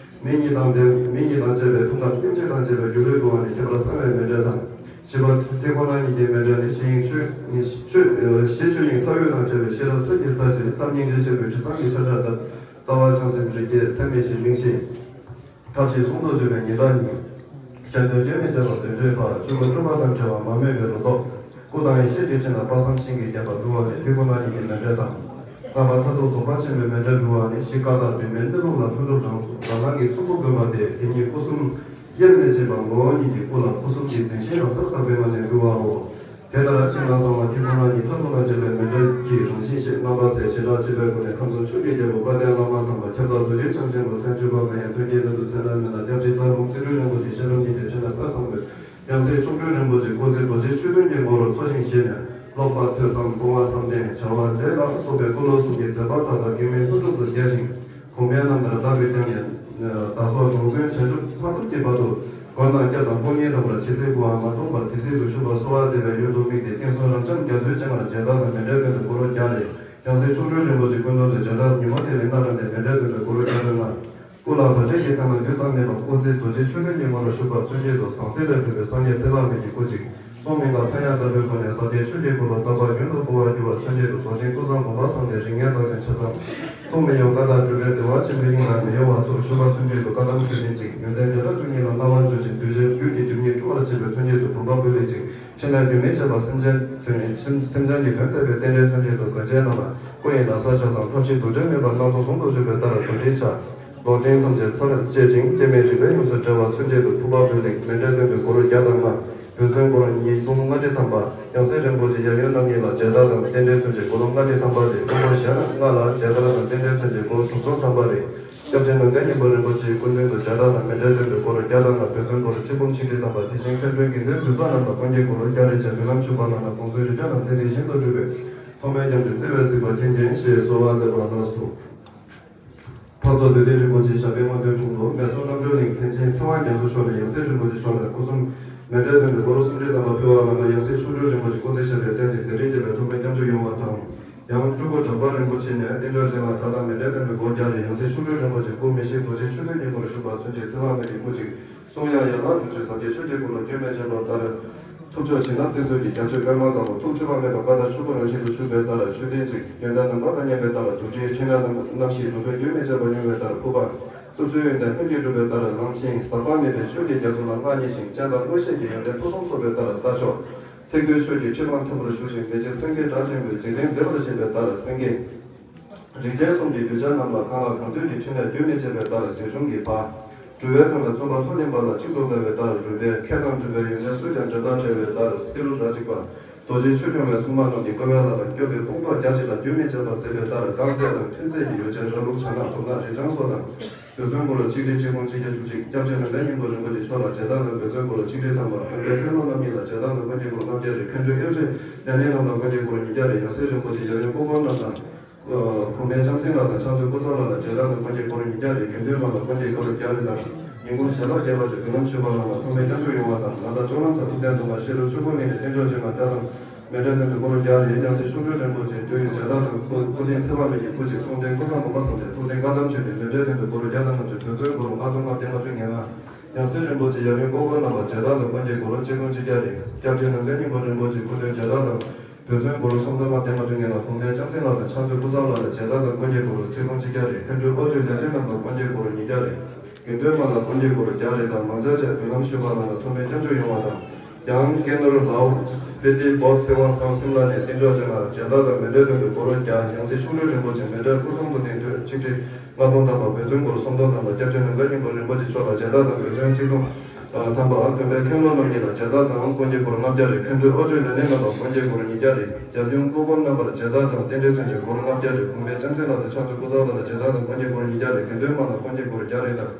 མི་ཉིད་དང་ལྡན་མི་ཉིད་དང་བཅས་པའི་ཕུང་ཁམས་ལྟེམ་བྱེད་དང་བཅས་པའི་སྒྱུ་ལུས་འབུལ་བ་ནི་ཁྱད་པར་གསང་བའི་མཎྜལ་དང་། བཞི་པ་དེ་ཁོ་ན་ཉིད་ཀྱི་མཎྜལ་ནི་གཞི་དབྱིངས་ཆོས་ཉིད་ཆོས་གཞི་ཆོས་དབྱིངས་མཐའ་དབུས་དང་བཅས་པའི་ཤེས་རབ་གསེར་གྱི་ས་གཞིར་ཐབས་སྙིང་རྗེ་ཆེན་པོའི་དྲི་བཟང་གི་ཤར་ཕྱོགས་ལྟར། རྩ་བ་བྱང་སེམས་རིགས་བརྒྱད་ཚད་མེད་བཞི་གླིང་བཞི། ཐབས་ཤེས་ཟུང་དུ་འཇུག་པའི་ཉི་ཟླ་གཉིས། གཞན་དོན་སྐྱོན་མེད་བྱ་བ་དོན་སྤྱོད་པ། ཆོས་སྐུ་སྤྲུལ་པ་དང་བྲལ་བ་མ་རྨོས་པའི་ལོ་ཏོག། སྐུ་དང་ཡེ་ཤེས་ཀྱི་སྤྲིན་ལ་དཔག་བསམ་ཤིང་གི་རྒྱན་པ་འབུལ་བ་ནི་དེ་ཁོ་ན་ཉིད་ཀྱི་མཎྜལ་དང་། ལྔ་པ་མཐར་ཐུག་རྫོགས་པ་ཆེན་པོའི་མཎྜལ་འབུལ་བ་ནི་གཞི་ཀ་དག་བདུད་མའི་གནས་ལུགས་ལ་ལྷུན་གྲུབ་རང་རང་སྣང་གི་ཚོགས་སྐུ་བཀོད་པ་སྟེ་དེ་ཉིད་སྐུ་གསུམ་དབྱེར་མི་ཕྱེད་པ་ངོ་བོ་ཉིད་ཀྱི་སྐུ་ལ་སྐུ་གསུམ་གྱི་རྫིང་ཤིང་རང་སར་དག་པའི་ངང་ནས་འབུལ་བའོ། དེ་ལྟར་ཕྱི་ནང་གསང་བ་དེ་ཁོ་ན་ཉིད་མཐར་ཐུག་ལ་བྱེད་པའི་མཎྜལ་གྱི་རང་བཞིན་ཞེས་རྣམ་པ་གསལ་བྱེ་བྲག་ཕྱེད་པའི་སྒོ་ནས་ཁམས་གསུམ་ཆོས་ཀྱི་རྒྱལ་པོ་དཔལ་ལྡན་བླ་མ་དམ་པ་ཁྱབ་བདག་རྡོ་རྗེ་འཆང་ཆེན་པོ་མཚན་བརྗོད་པ་ལ་ཡང་དོན་གྱི་ལན་དུ་མཚན་ལས་མེད་ལ་སྐྱབས་རྗེ་ལྷ་ལུང་རྩིས་སྤྲུལ་རིན་པོ་ཆེ་ཤེས་རབ་ཉི་ཟླའི་ཕྲིན་ལས་དཔལ་བཟང་པོས། ཡང་སྲིད་མཆོག་སྤྲུལ་རིན་པོ་ཆེ་སྐུ་ཚེ་རྡོ་རྗེ་ཆོས་སྟོན་གྱི་མགོ་རུ་འཚོ་ཞིང་གཞེས་ནས། ཀློག་པ་ཐོས་བསམ་སྤོང་བ་བསམ་གཏན་བྱ་བ་ལས་ལ་སོགས་པའི་ཀུན་སློང་གསུམ་གྱི་མཛད་པ་མཐའ་དག་གེགས་མེད་ལྷུན་གྲུབ་ཏུ་རྒྱས་ཤིང་། གོང་མའི་རྣམ་ཐར་བདག་གིས་ཀྱང་ཡང་། བདག་སོགས་འགྲོ་མགོན་བྱང་ཆུབ་མཐར་ཐུག་གི་བར་དུ། མགོན་དང་སྐྱབས་དང་དཔུང་གཉེན་དམ་པར་ཇི་སྲིད་སྐུ་འང་མ་སྟོངས་པར་དེ་སྲིད་དུ་བཞུགས་པ་གསོལ་བ་འདེབས་པའི་ཡུལ་དུ་དམིགས་ཏེ་བསྟན་སྲུང་རབ་འབྱམས་རྒྱ་མཚོའི་སྤྱན་སྔར་མཇལ་དར་དང་མཎྜལ་སྟོན་ཏེ་མགོ་ལོག་རྒྱག་ལས། ཡང་སྲིད་མཆོག་སྤྲུལ་རིན་པོ་ཆེ་སྐུ་མདུན་དུ་བྱེ་བྲག་ཉི་མ་དེ་ལས་སྔ་དྲངས་ཏེ་མཎྜལ་འདོན་པའི་སྒོ་རུ་བརྒྱ་དང་ལྔ། སྐུ་ལ་བ་ཅན་གྱི་ཐང་ལ་རྡུལ་ཙམ་མེད་པ་སྐུ་ཚེ་རྡོ་རྗེ་ཆོས་འཕེལ་ཉིན་མོར་བཞུགས་པར་མཚོན་བྱེད་དུ་ཟང་ཟིང་ལས་གྲུབ་པའི་སངས་རྒྱས་ཚེ་དཔག་མེད་ཀྱི་སྐུ་གཅིག། གསུང་མིན་ལ་མཚན་ཡང་དར་བའི་སྒོ་ནས་ཟབ་རྒྱས་ཆོས་ཀྱི་སྐུ་ལ་རྟོགས་པ་རྒྱུན་དུ་འཕོ་བར་འགྱུར་བར་མཚོན་བྱེད་དུ་རྫོགས་ཆེན་སྐུ་མཚམས་དགོངས་པ་བཟང་སྟེ་རིགས་ངན་བདག་འཛིན་ཆ་ཚང་། ཐུགས་མི་གཡོ་ཀ་དག་སྒྲུབ་པའི་བདེ་བ་ཆེན་པོའི་དབྱིངས་ལ་མི་གཡོ་བ་སོགས་ཞུ་བ་མཚོན་བྱེད་དུ་བཀའ་གདམས་མཆོད་རྟེན་གཅིག། ཡོན་ཏན་བརྒྱ་ཕྲག་བཅུ་གཉིས་ལ་བསྔགས་པ་མཆོད་ཅིང་གདུལ་བྱའི་རྒྱུད་ཀྱི་སྒྲིབ་གཉིས་འཁྲུ་བར་བྱེད་པའི་མཚོན་བྱེད་དུ་བུམ་པ་པུ་ཏི་གཅིག། ཕྱི་ནས་རྒྱུན་མི་འཆད་པ་སེམས་ཅན་དོན་ནི་སེམས་སེམས་ཅན་གྱི་དོན་མཛད་པའི་རྟེན་འབྲེལ་མཚོན་བྱེད་དུ་གོས་ཆེན་བསྣམས་པ། སྐུ་ཡི་ན་བཟའ་ཆ་ཚང་ཐབས་ཤེས་དུག་སྦྲེལ་མེད་པར་སྣ་ཚོགས་ཟུང་དུ་འཇུག་པའི་ལྟར་རྡོར་དྲིལ་ཕྱག། ལོག་འདྲེན་ཐམས་ཅད་ཚར་བཅད་ཅིང་སྐྱེ་མེད་རིག་པའི་ཡོངས་སུ་བསྒྲལ་བ་མཚོན་བྱེད་དུ་ཐུབ་པ་པུ་ཏི་མཎྜལ་འདོན་པའི་སྒོ་རུ་བརྒྱ་དང་ལྔ། འབོད་བརྩོན་སྒོ་རུ་ཉིས་སྟོང་ལྔ་ཁྲི་ཐམ་པ། ཡང་སྲིད་རིན་པོ་ཆེ་ཡབ་ཡུམ་རྣམ་གཉིས་ལ་མཇལ་དར་དང་རྟེན་འབྲེལ་མཚོན་བྱེད་སྒོ་རུ་ལྔ་ཁྲི་ཐམ་པ་རེ། སྐུ་འཁོར་ཞལ་ལྔ་ལ་མཇལ་དར་དང་རྟེན་འབྲེལ་མཚོན་བྱེད་སྒོ་རུ་དྲུག་སྟོང་ཐམ་པ་རེ། སྐྱབས་རྗེ་ནམ་མཁའི་སྙིང་པོ་རིན་པོ་ཆེའི་སྐུ་མདུན་དུ་མཇལ་དར་དང་མཎྜལ་འདོན་པའི་སྒོ་རུ་བརྒྱ་དང་ལྔ། འབོད་བརྩོན་སྒོ་རུ་ཆིག་འབུམ་ཆིག་ཁྲི་ཐམ་པ། དེ་བཞིན་མཁན་སྤྲུལ་དགེ་འདུན་འདུས་པ་རྣམས་ལ་སྐུ་འགྱེད་སྒོ་རུ་བརྒྱ་རེ་བཅས། འབུལ་ལམ་ཞུ་བ་རྣམས་ལ་དགོངས་ཚུལ་རིགས་གཅོད་རྣམས་དེ་དེ་བཞིན་དུ་སྒྲུབ་པའི་ཐོགས་མེད་སྐྱབས་འཇུག་བརྩེ་བའི་གཟིགས་པ་མཁྱེན་ཅིང་ཞེས་གསོལ་བ་འདེབས་པ་ལགས་སོ། འཕགས་བཟོ་བདུད་འདུལ་རིན་པོ་ཆེ་ཞབས་པད་མངོན་སྟོན་དྲུང་དུ་མེ་སོར་རྣམ་གྲོལ་གླིང་མཁན་ཆེན་ཚེ་དབང་རྒྱ་མཚོ་མཆོག་ནས་ཡང་སྲིད་རིན་པོ་ཆེ་མཆོག་ལ་སྐུ་གསུམ་མཎྜལ་འདོན་པའི་སྒོ་རུ་སུམ་ཁྲི་ཐམ་པ་ཕུལ་བ་ལ་ན། ཡང་སྲིད་མཆོག་སྤྲུལ་རིན་པོ་ཆེ་སྐུ་ཚེ་ཞབས་པད་བརྟན་ཅིང་མཛད་རིམ་རྒྱས་པའི་ཐོགས་མེད་སྐྱབས་འཇུག་ཡོང་བ་དང་། ཡང་སྤྲུལ་སྐུ་གྲགས་པ་རིན་པོ་ཆེ་ནས་རྟེན་འབྲེལ་ཅན་ལ་ད་ལྟ་མཎྜལ་འདོན་པའི་སྒོ་བརྒྱ་རེ། ཡང་སྲིད་མཆོག་སྤྲུལ་རིན་པོ་ཆེ་སྐུ་མི་ཤིགས་རྡོ་རྗེ་ཆོས་འཕེལ་ཉིན་མོར་བཞུགས་པར་མཚོན་བྱེད་ཚེ་དཔག་མེད་ཀྱི་སྐུ་གཅིག། གསུང་དབྱངས་ཡན་ལག་དྲུག་ཅུ་ཟབ་རྒྱས་ཆོས་ཀྱི་སྐུ་ལ་རྒྱུན་མི་འཆད་པ་ལྟར། ཐུགས་མཆོག་བྱིན་རླབས་བསྟན་ཚུལ་གྱི་རྒྱ་མཚོའི་པདྨ་དཀར་པོ། ཐུགས་ཆུ་བ་མེད་པ་པ་དང་ཆུ་བུར་རང་བཞིན་དུ་བཞུགས་པའི་ལྟར་མཆོད་རྟེན་གཅིག། ཡོན་ཏན་རྣམ་པར་མ་ངེས་པའི་ལྟར་རྡོར་དྲིལ། ཕྲིན་ལས་རྣམ་རྣམ་བཞིའི་འགྲོ་དོན་རྒྱུན་མི་འཆད་པ་མྱུར་བའི་ལྟར་ཕུལ་བ། བརྟུལ་ཚུལ་ཡོན་ཏན་ལྷུན་གྱིས་གྲུབ་པའི་ལྟར་ལམ་ཆེན་ཟག་པ་མེད་པའི་ཆོས་ཀྱི་རྒྱ་མཚོ་ལ་མངའ་བརྙེས་ཤིང་། སྤྱན་དང་མངོན་ཤེས་ཀྱི་ཡོན་ཏན་ཕུན་སུམ་ཚོགས་པའི་ལྟར་རྩྭ་མཆོག། ཐེག་པའི་ཆོས་ཀྱི་ཁྲི་འཕང་མཐོན་པོར་བཞུགས་ཤིང་། མི་མཇེད་སེང་གེ་སྒྲ་ཆེན་པོས་འཇིག་རྟེན་མཛེས་པར་བཞེངས་པའི་ལྟར་སེང་གེ། རིགས་ཅན་གསུམ་གྱི་གདུལ་བྱ་རྣམས་ལ་གང་ལ་གང་འདུལ་གྱི་ཕྲིན་ལས་རྒྱུན་མི་འཆད་པའི་ལྟར་འདོད་གཞུང་གི་བ། སྒྲུབ་པའི་ཐང་ལ་བཙུན་པ་ལྷོ་ལྡན་པ་ལ་གཅིག་ཏུ་དགའ་བའི་ལྟར་རོལ་པའི་ཁེབས་དང་སྒྲུབ་པའི་ཡོན་ཏན་སུས་ཀྱང་འགྲན་ཟླ་བྲལ་བའི་ལྟར་སྐྱེས་ལོ་ར་གཅིག་པ། རྡོ་རྗེ་ཆོས་སྐྱོང་བའི་སྲུང་མ་རྣམས་ཀྱི་བཀའ་བའི་ལྷ་དང་སྐྱོབ་པའི་དཔུང་གྲོགས་རྒྱ་ཆེ་ལ་རྒྱུན་མི་འཆད་པར་མཛད་པའི་ལྟར་རྐང་རྩེད་དང་མཐུན་རྩེད་ཀྱི་ཡོ་བྱད་ར་ལུག་བྱ་ནག་དུག་ནག་རི་སྤྱང་སོགས་དང་། འབོད་བརྩོན་སྒོ་རུ་གཅིག་ཁྲི་གཅིག་སྟོང་གཅིག་བརྒྱ་བཅུ་གཅིག། སྐྱབས་རྗེ་ནམ་མཁའི་སྙིང་པོ་རིན་པོ་ཆེ་མཆོག་ལ་མཇལ་དར་དང་འབོད་བརྩོན་སྒོ་རུ་གཅིག་ཁྲི་ཐམ་པ། དགོན་པའི་མཁན་སློབ་རྣམ་གཉིས་ལ་མཇལ་དར་དང་སྐུ་འགྱེད་སྒོ་རུ་ལྔ་བརྒྱ་རེ། མཁན་སྤྲུལ་གཡོ་ཇུས་ལས་སྣེ་རྣམས་ལ་སྐུ་འགྱེད་སྒོ་རུ་ཉིས་བརྒྱ་རེ། ཡང་སྲིད་རིན་པོ་ཆེ་ཡབ་ཡུམ་སྐུ་འཁོར་རྣམས་དང་། གོང་མའི་ལྕམ་སྲིང་ལགས་དང་ཕྱག་མཛོད་སྐུ་ཚབ་ལགས་ལ་མཇལ་དར་དང་སྐུ་འགྱེད་སྒོ་རུ་ཉིས་བརྒྱ་རེ། དགེ་འདུན་མ་ལ་སྐུ་འགྱེད་སྒོ་རུ་བརྒྱ་རེ་དང་། ཉིན་གུང་ཞལ་ལག་བརྒྱད་པ་ཅིག་འབུལ་ལམ་ཞུ་བ་ལ་ན་ཐོགས་མེད་སྐྱབས་འཇུག་ཡོང་བ་དང་། ང་དང་ལྕོག་ལམ་ས་ཐུབ་བསྟན་དུ་མ་ཤེས་རབ་ཆོས་སྒོ་གླིང་ནས་རྟེན་མཆོག་ཅན་ལ་མཇལ་དར་དང་མཎྜལ་འདོན་པའི་སྒོ་རུ་བརྒྱ་རེ། ཡང་སྲིད་མཆོག་སྤྲུལ་རིན་པོ་ཆེ་དུས་ཡུན་མཇལ་དར་དང་སྐུ་སྐུ་རྟེན་ཚེ་དཔག་མེད་ཀྱི་སྐུ་གཅིག། གསུང་རྟེན་སྐུ་མཚམས་དགོངས་པ་བཟང་སྟེ་ཐུགས་རྟེན་བཀའ་གདམས་མཆོད་རྟེན་མཎྜལ་འདོན་པའི་སྒོ་རུ་བརྒྱ་དང་ལྔ་བཅུ། འབོད་བརྩོན་སྒོ་རུ་ལྔ་སྟོང་ལྔ་བརྒྱ་ལྔ་བཅུ་ང་ལྔ། ཡང་སྲིད་རིན་པོ་ཆེ་ཡབ་ཡུམ་སྐུ་འཁོར་རྣམས་ལ་མཇལ་དར་དང་སྐུ་འགྱེད་སྒོ་རུ་གཅིག་སྟོང་གཅིག་བརྒྱ་རེ། སྐྱབས་རྗེ་ནམ་མཁའི་སྙིང་པོ་རིན་པོ་ཆེའི་སྐུ་མདུན་མཇལ་དར་དང་། འབོད་བརྩོན་སྒོ་རུ་སུམ་སྟོང་ལྔ་བརྒྱ་ལྔ་བཅུ་ང་ལྔ། གོང་མའི་ལྕམ་སྲིང་ལགས་དང་ཕྱག་མཛོད་སྐུ་ཚབ་ལགས་ལ་མཇལ་དར་དང་སྐུ་འགྱེད་སྒོ་རུ་ཆིག་སྟོང་གཅིག་བརྒྱ་རེ། མཁན་སྤྲུལ་ཨོ་ཅོ་ལས་བྱེད་རྣམས་ལ་སྐུ་འགྱེད་སྒོ་རུ་ཉིས་བརྒྱ་རེ། དགེ་འདུན་མ་ལ་སྐུ་འགྱེད་སྒོ་རུ་བརྒྱ་རེ་དང་མང་ཇ་བཅས་འབུལ་ལམ་ཞུ་བ་རྣམས་ལ་ཐོགས་མེད་སྐྱབས་འཇུག་ཡོང་བ་དང་། ཡང་ཀེ་ནོར་ལའོ་སྤི་ཏི་བོད་སེ་བ་སང་སིམ་ལ་ནས་རྟེན་མཆོག་ཅན་ལ་མཇལ་དར་དང་མཎྜལ་འདོན་པའི་སྒོ་རུ་བརྒྱ། ཡང་སྲིད་མཆོག་སྤྲུལ་རིན་པོ་ཆེ་མཎྜལ་སྐུ་གསུང་ཐུགས་རྟེན་དུས་གཅིག་ཁྲི་ལྔ་སྟོང་ཐམ་པ། འབོད་བརྩོན་སྒོ་རུ་སུམ་སྟོང་ཐམ་པ། སྐྱབས་རྗེ་ནམ་མཁའི་སྙིང་པོ་རིན་པོ་ཆེ་མཆོག་ལ་མཇལ་དར་དང་འབོད་བརྩོན་ཆིག་སྟོང་ཐམ་པ། དགོན་པའི་མཁན་སློབ་རྣམ་གཉིས་ལ་མཇལ་དར་དང་སྐུ་འགྱེད་སྒོ་རུ་ལྔ་བརྒྱ་རེ། མཁན་སྤྲུལ་ཨོ་ཅོ་ལས་སྣེ་རྣམས་ལ་སྐུ་འགྱེད་སྒོ་རུ་ཉིས་བརྒྱ་རེ། ཡབ་ཡུམ་སྐུ་འཁོར་རྣམ་པར་མཇལ་དར་དང་རྟེན་འབྲེལ་མཚོན་བྱེད་སྒོ་རུ་ལྔ་བརྒྱ་རེ། གོང་མའི་ལྕམ་སྲིང་ལགས་དང་ཕྱག་མཛོད་སྐུ་ཚབ་ལགས་ལ་མཇལ་དར་དང་སྐུ་འགྱེད་སྒོ་རུ་ཉིས་བརྒྱ་རེ། དགེ་འདུན་མ་ལ་སྐུ་འགྱེད་སྒོ་རུ་བརྒྱ་རེ་དང་།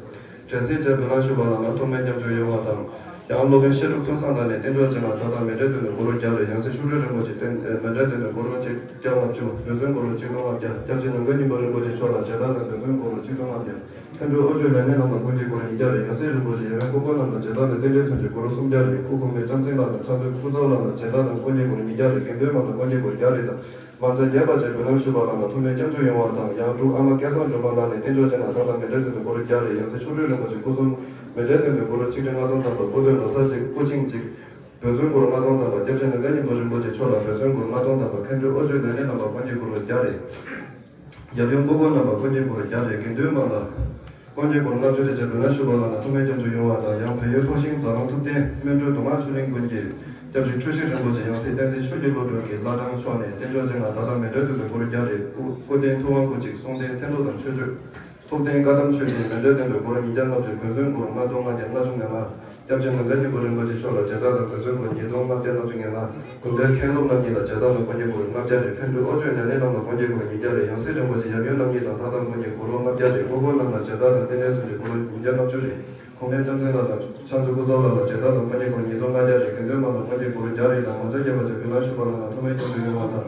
དྲན་གསོའི་ཆེད་འབུལ་ལམ་ཞུ་བ་ལ་ན་ཐོགས་མེད་སྐྱབས་འཇུག་ཡོང་བ་དང་། ཡང་སློབ་དཔོན་བཤད་སྒྲུབ་ཐུགས་གསང་ལགས་ནས་རྟེན་མཆོག་ཅན་ལ་ད་ལྟ་མཎྜལ་འདོན་པའི་སྒོ་རུ་བརྒྱ་རེ། ཡང་སྲིད་མཆོག་སྤྲུལ་རིན་པོ་ཆེ་རྟེན་མཎྜལ་འདོན་པའི་སྒོ་རུ་གཅིག་བརྒྱ་ལྔ་བཅུ། འབོད་བརྩོན་སྒོ་རུ་གཅིག་སྟོང་ལྔ་བརྒྱ། སྐྱབས་རྗེ་ནམ་མཁའི་སྙིང་པོ་རིན་པོ་ཆེ་མཆོག་ལ་མཇལ་དར་དང་འབོད་བརྩོན་སྒོ་རུ་གཅིག་སྟོང་ལྔ་བརྒྱ། མཁན་སྤྲུལ་ཨོ་ཅོ་ལས་སྣེ་རྣམས་ལ་སྐུ་འགྱེད་སྒོ་རུ་ཉིས་བརྒྱ་རེ། ཡང་སྲིད་རིན་པོ་ཆེ་ཡབ་ཡུམ་སྐུ་འཁོར་རྣམས་ལ་མཇལ་དར་དང་རྟེན་འབྲེལ་མཚོན་བྱེད་སྒོ་རུ་སུམ་བརྒྱ་རེ། སྐུ་གོང་མའི་ལྕམ་སྲིང་ལགས་དང་ཕྱག་མཛོད་སྐུ་ཚབ་ལགས་ལ་མཇལ་དར་དང་སྐུ་འགྱེད་སྒོ་རུ་ཉིས་བརྒྱ་རེ། དགེ་འདུན་མ་ལ་སྐུ་འགྱེད་སྒོ་རུ་བརྒྱ་རེ་དང་། མང་ཇ་བརྒྱད་པ་བཅས་འབུལ་ལམ་ཞུ་བ་རྣམས་ལ་ཐོགས་མེད་སྐྱབས་འཇུག་ཡོང་བ་དང་། ཡང་སྤྲུལ་ཨ་མ་སྐལ་བཟང་སྒྲོལ་མ་ལགས་ནས་རྟེན་མཆོག་ཅན་ལ་ད་ལྟ་མཎྜལ་འདོན་པའི་སྒོ་རུ་བརྒྱ་རེ། ཡང་སྲིད་མཆོག་སྤྲུལ་རིན་པོ་ཆེ་སྐུ་གསུམ་མཎྜལ་འདོན་པའི་སྒོ་རུ་ཆིག་ཁྲི་ལྔ་སྟོང་ཐམ་པ། སྐུ་མདུན་ན་བཟའ་གཅིག་སྐུ་ཆིངས་གཅིག། འབོད་བརྩོན་སྒོ་རུ་ལྔ་སྟོང་ཐམ་པ། སྐྱབས་རྗེ་ནམ་མཁའི་སྙིང་པོ་རིན་པོ་ཆེ་མཆོག་ལ་འབོད་བརྩོན་སྒོ་རུ་ལྔ་སྟོང་ཐམ་པ། མཁན་སྤྲུལ་ཨོ་ཅོ་ལས་སྣེ་རྣམས་ལ་སྐུ་འགྱེད་སྒོ་རུ་བརྒྱ་རེ། ཡབ་ཡུམ་སྐུ་འཁོར་རྣམས་ལ་སྐུ་འགྱེད་སྒོ་རུ་བརྒྱ་རེ། དགེ་འདུན་མ་ལ་སྐུ་འགྱེད་སྒོ་རུ་ལྔ་བཅུ་རེ་བཅས་འབུལ་ལམ་ཞུ་བ་ལ་ན་ཐོགས་མེད་སྐྱབས་འཇུག་ཡོང་བ་དང་། ཡང་བལ་ཡུལ་ཕོ་ཤིང་རྫ་རོང་ཐུབ་བསྟན་སྨིན་གྲོལ་གདོང་དམར་ཆོས་གླིང་དགོན་གྱི་སྐྱབས་རྗེ་འཁྲུལ་ཞིག་རིན་པོ་ཆེ་ཡང་སྲིད་བསྟན་འཛིན་ཆོས་ཀྱི་བློ་གྲོས་ཀྱི་བླ་བྲང་མཆོག་ནས་རྟེན་མཆོག་ཅན་ལ་ད་ལྟ་མཎྜལ་འདོན་པའི་སྒོ་རུ་བརྒྱ་རེ། སྐུ་སྐུ་རྟེན་ཐུབ་དབང་སྐུ་གཅིག། གསུང་རྟེན་མཚན་ཐོ་དང་མཆོད་བརྗོད། ཐུབ་བསྟན་བཀའ་གདམས་མཆོད་རྟེན་མཎྜལ་འདོན་པའི་སྒོ་རུ་ཉིས་བརྒྱ་ལྔ་བཅུ། འབོད་བརྩོན་སྒོ་རུ་ལྔ་སྟོང་ལྔ་བརྒྱ་ལྔ་བཅུ་ང་ལྔ། སྐྱབས་རྗེ་ནམ་མཁའི་སྙིང་པོ་རིན་པོ་ཆེ་མཆོག་ལ་མཇལ་དར་དང་འབོད་བརྩོན་སྒོ་རུ་ཉིས་སྟོང་ལྔ་བརྒྱ་ལྔ་བཅུ་ང་ལྔ། དགོན་པའི་མཁན་སློབ་རྣམ་གཉིས་ལ་མཇལ་དར་དང་སྐུ་འགྱེད་སྒོ་རུ་ལྔ་བརྒྱ་རེ། མཁན་སྤྲུལ་ཨོ་ཅོ་ལས་སྣེ་རྣམས་ལ་སྐུ་འགྱེད་སྒོ་རུ་ཉིས་བརྒྱ་རེ། ཡང་སྲིད་རིན་པོ་ཆེ་ཡབ་ཡུམ་རྣམ་གཉིས་དང་ད་ལྟ་སྐུ་འགྱེད་སྒོ་རུ་ལྔ་བརྒྱ་རེ། སྐུ་འཁོར་རྣམས་ལ་མཇལ་དར་དང་རྟེན་འབྲེལ་མཚོན་བྱེད་སྒོ་རུ་ཉིས་བརྒྱ་ལྔ་བཅུ་རེ། གོང་མའི་ལྕམ་སྲིང་ལགས་དང་ཕྱག་མཛོད་སྐུ་ཚབ་ལགས་ལ་མཇལ་དར་དང་སྐུ་འགྱེད་སྒོ་རུ་ཉིས་སྟོང་ལྔ་བརྒྱ་རེ། དགེ་འདུན་མ་ལ་སྐུ་འགྱེད་སྒོ་རུ་བརྒྱ་རེ་དང་མང་ཇ་བརྒྱད་པ་བཅས་འབུལ་ལམ་ཞུ་བ་རྣམས་ལ་ཐོགས་མེད་སྐྱབས་འཇུག་ཡོང་བ་དང་།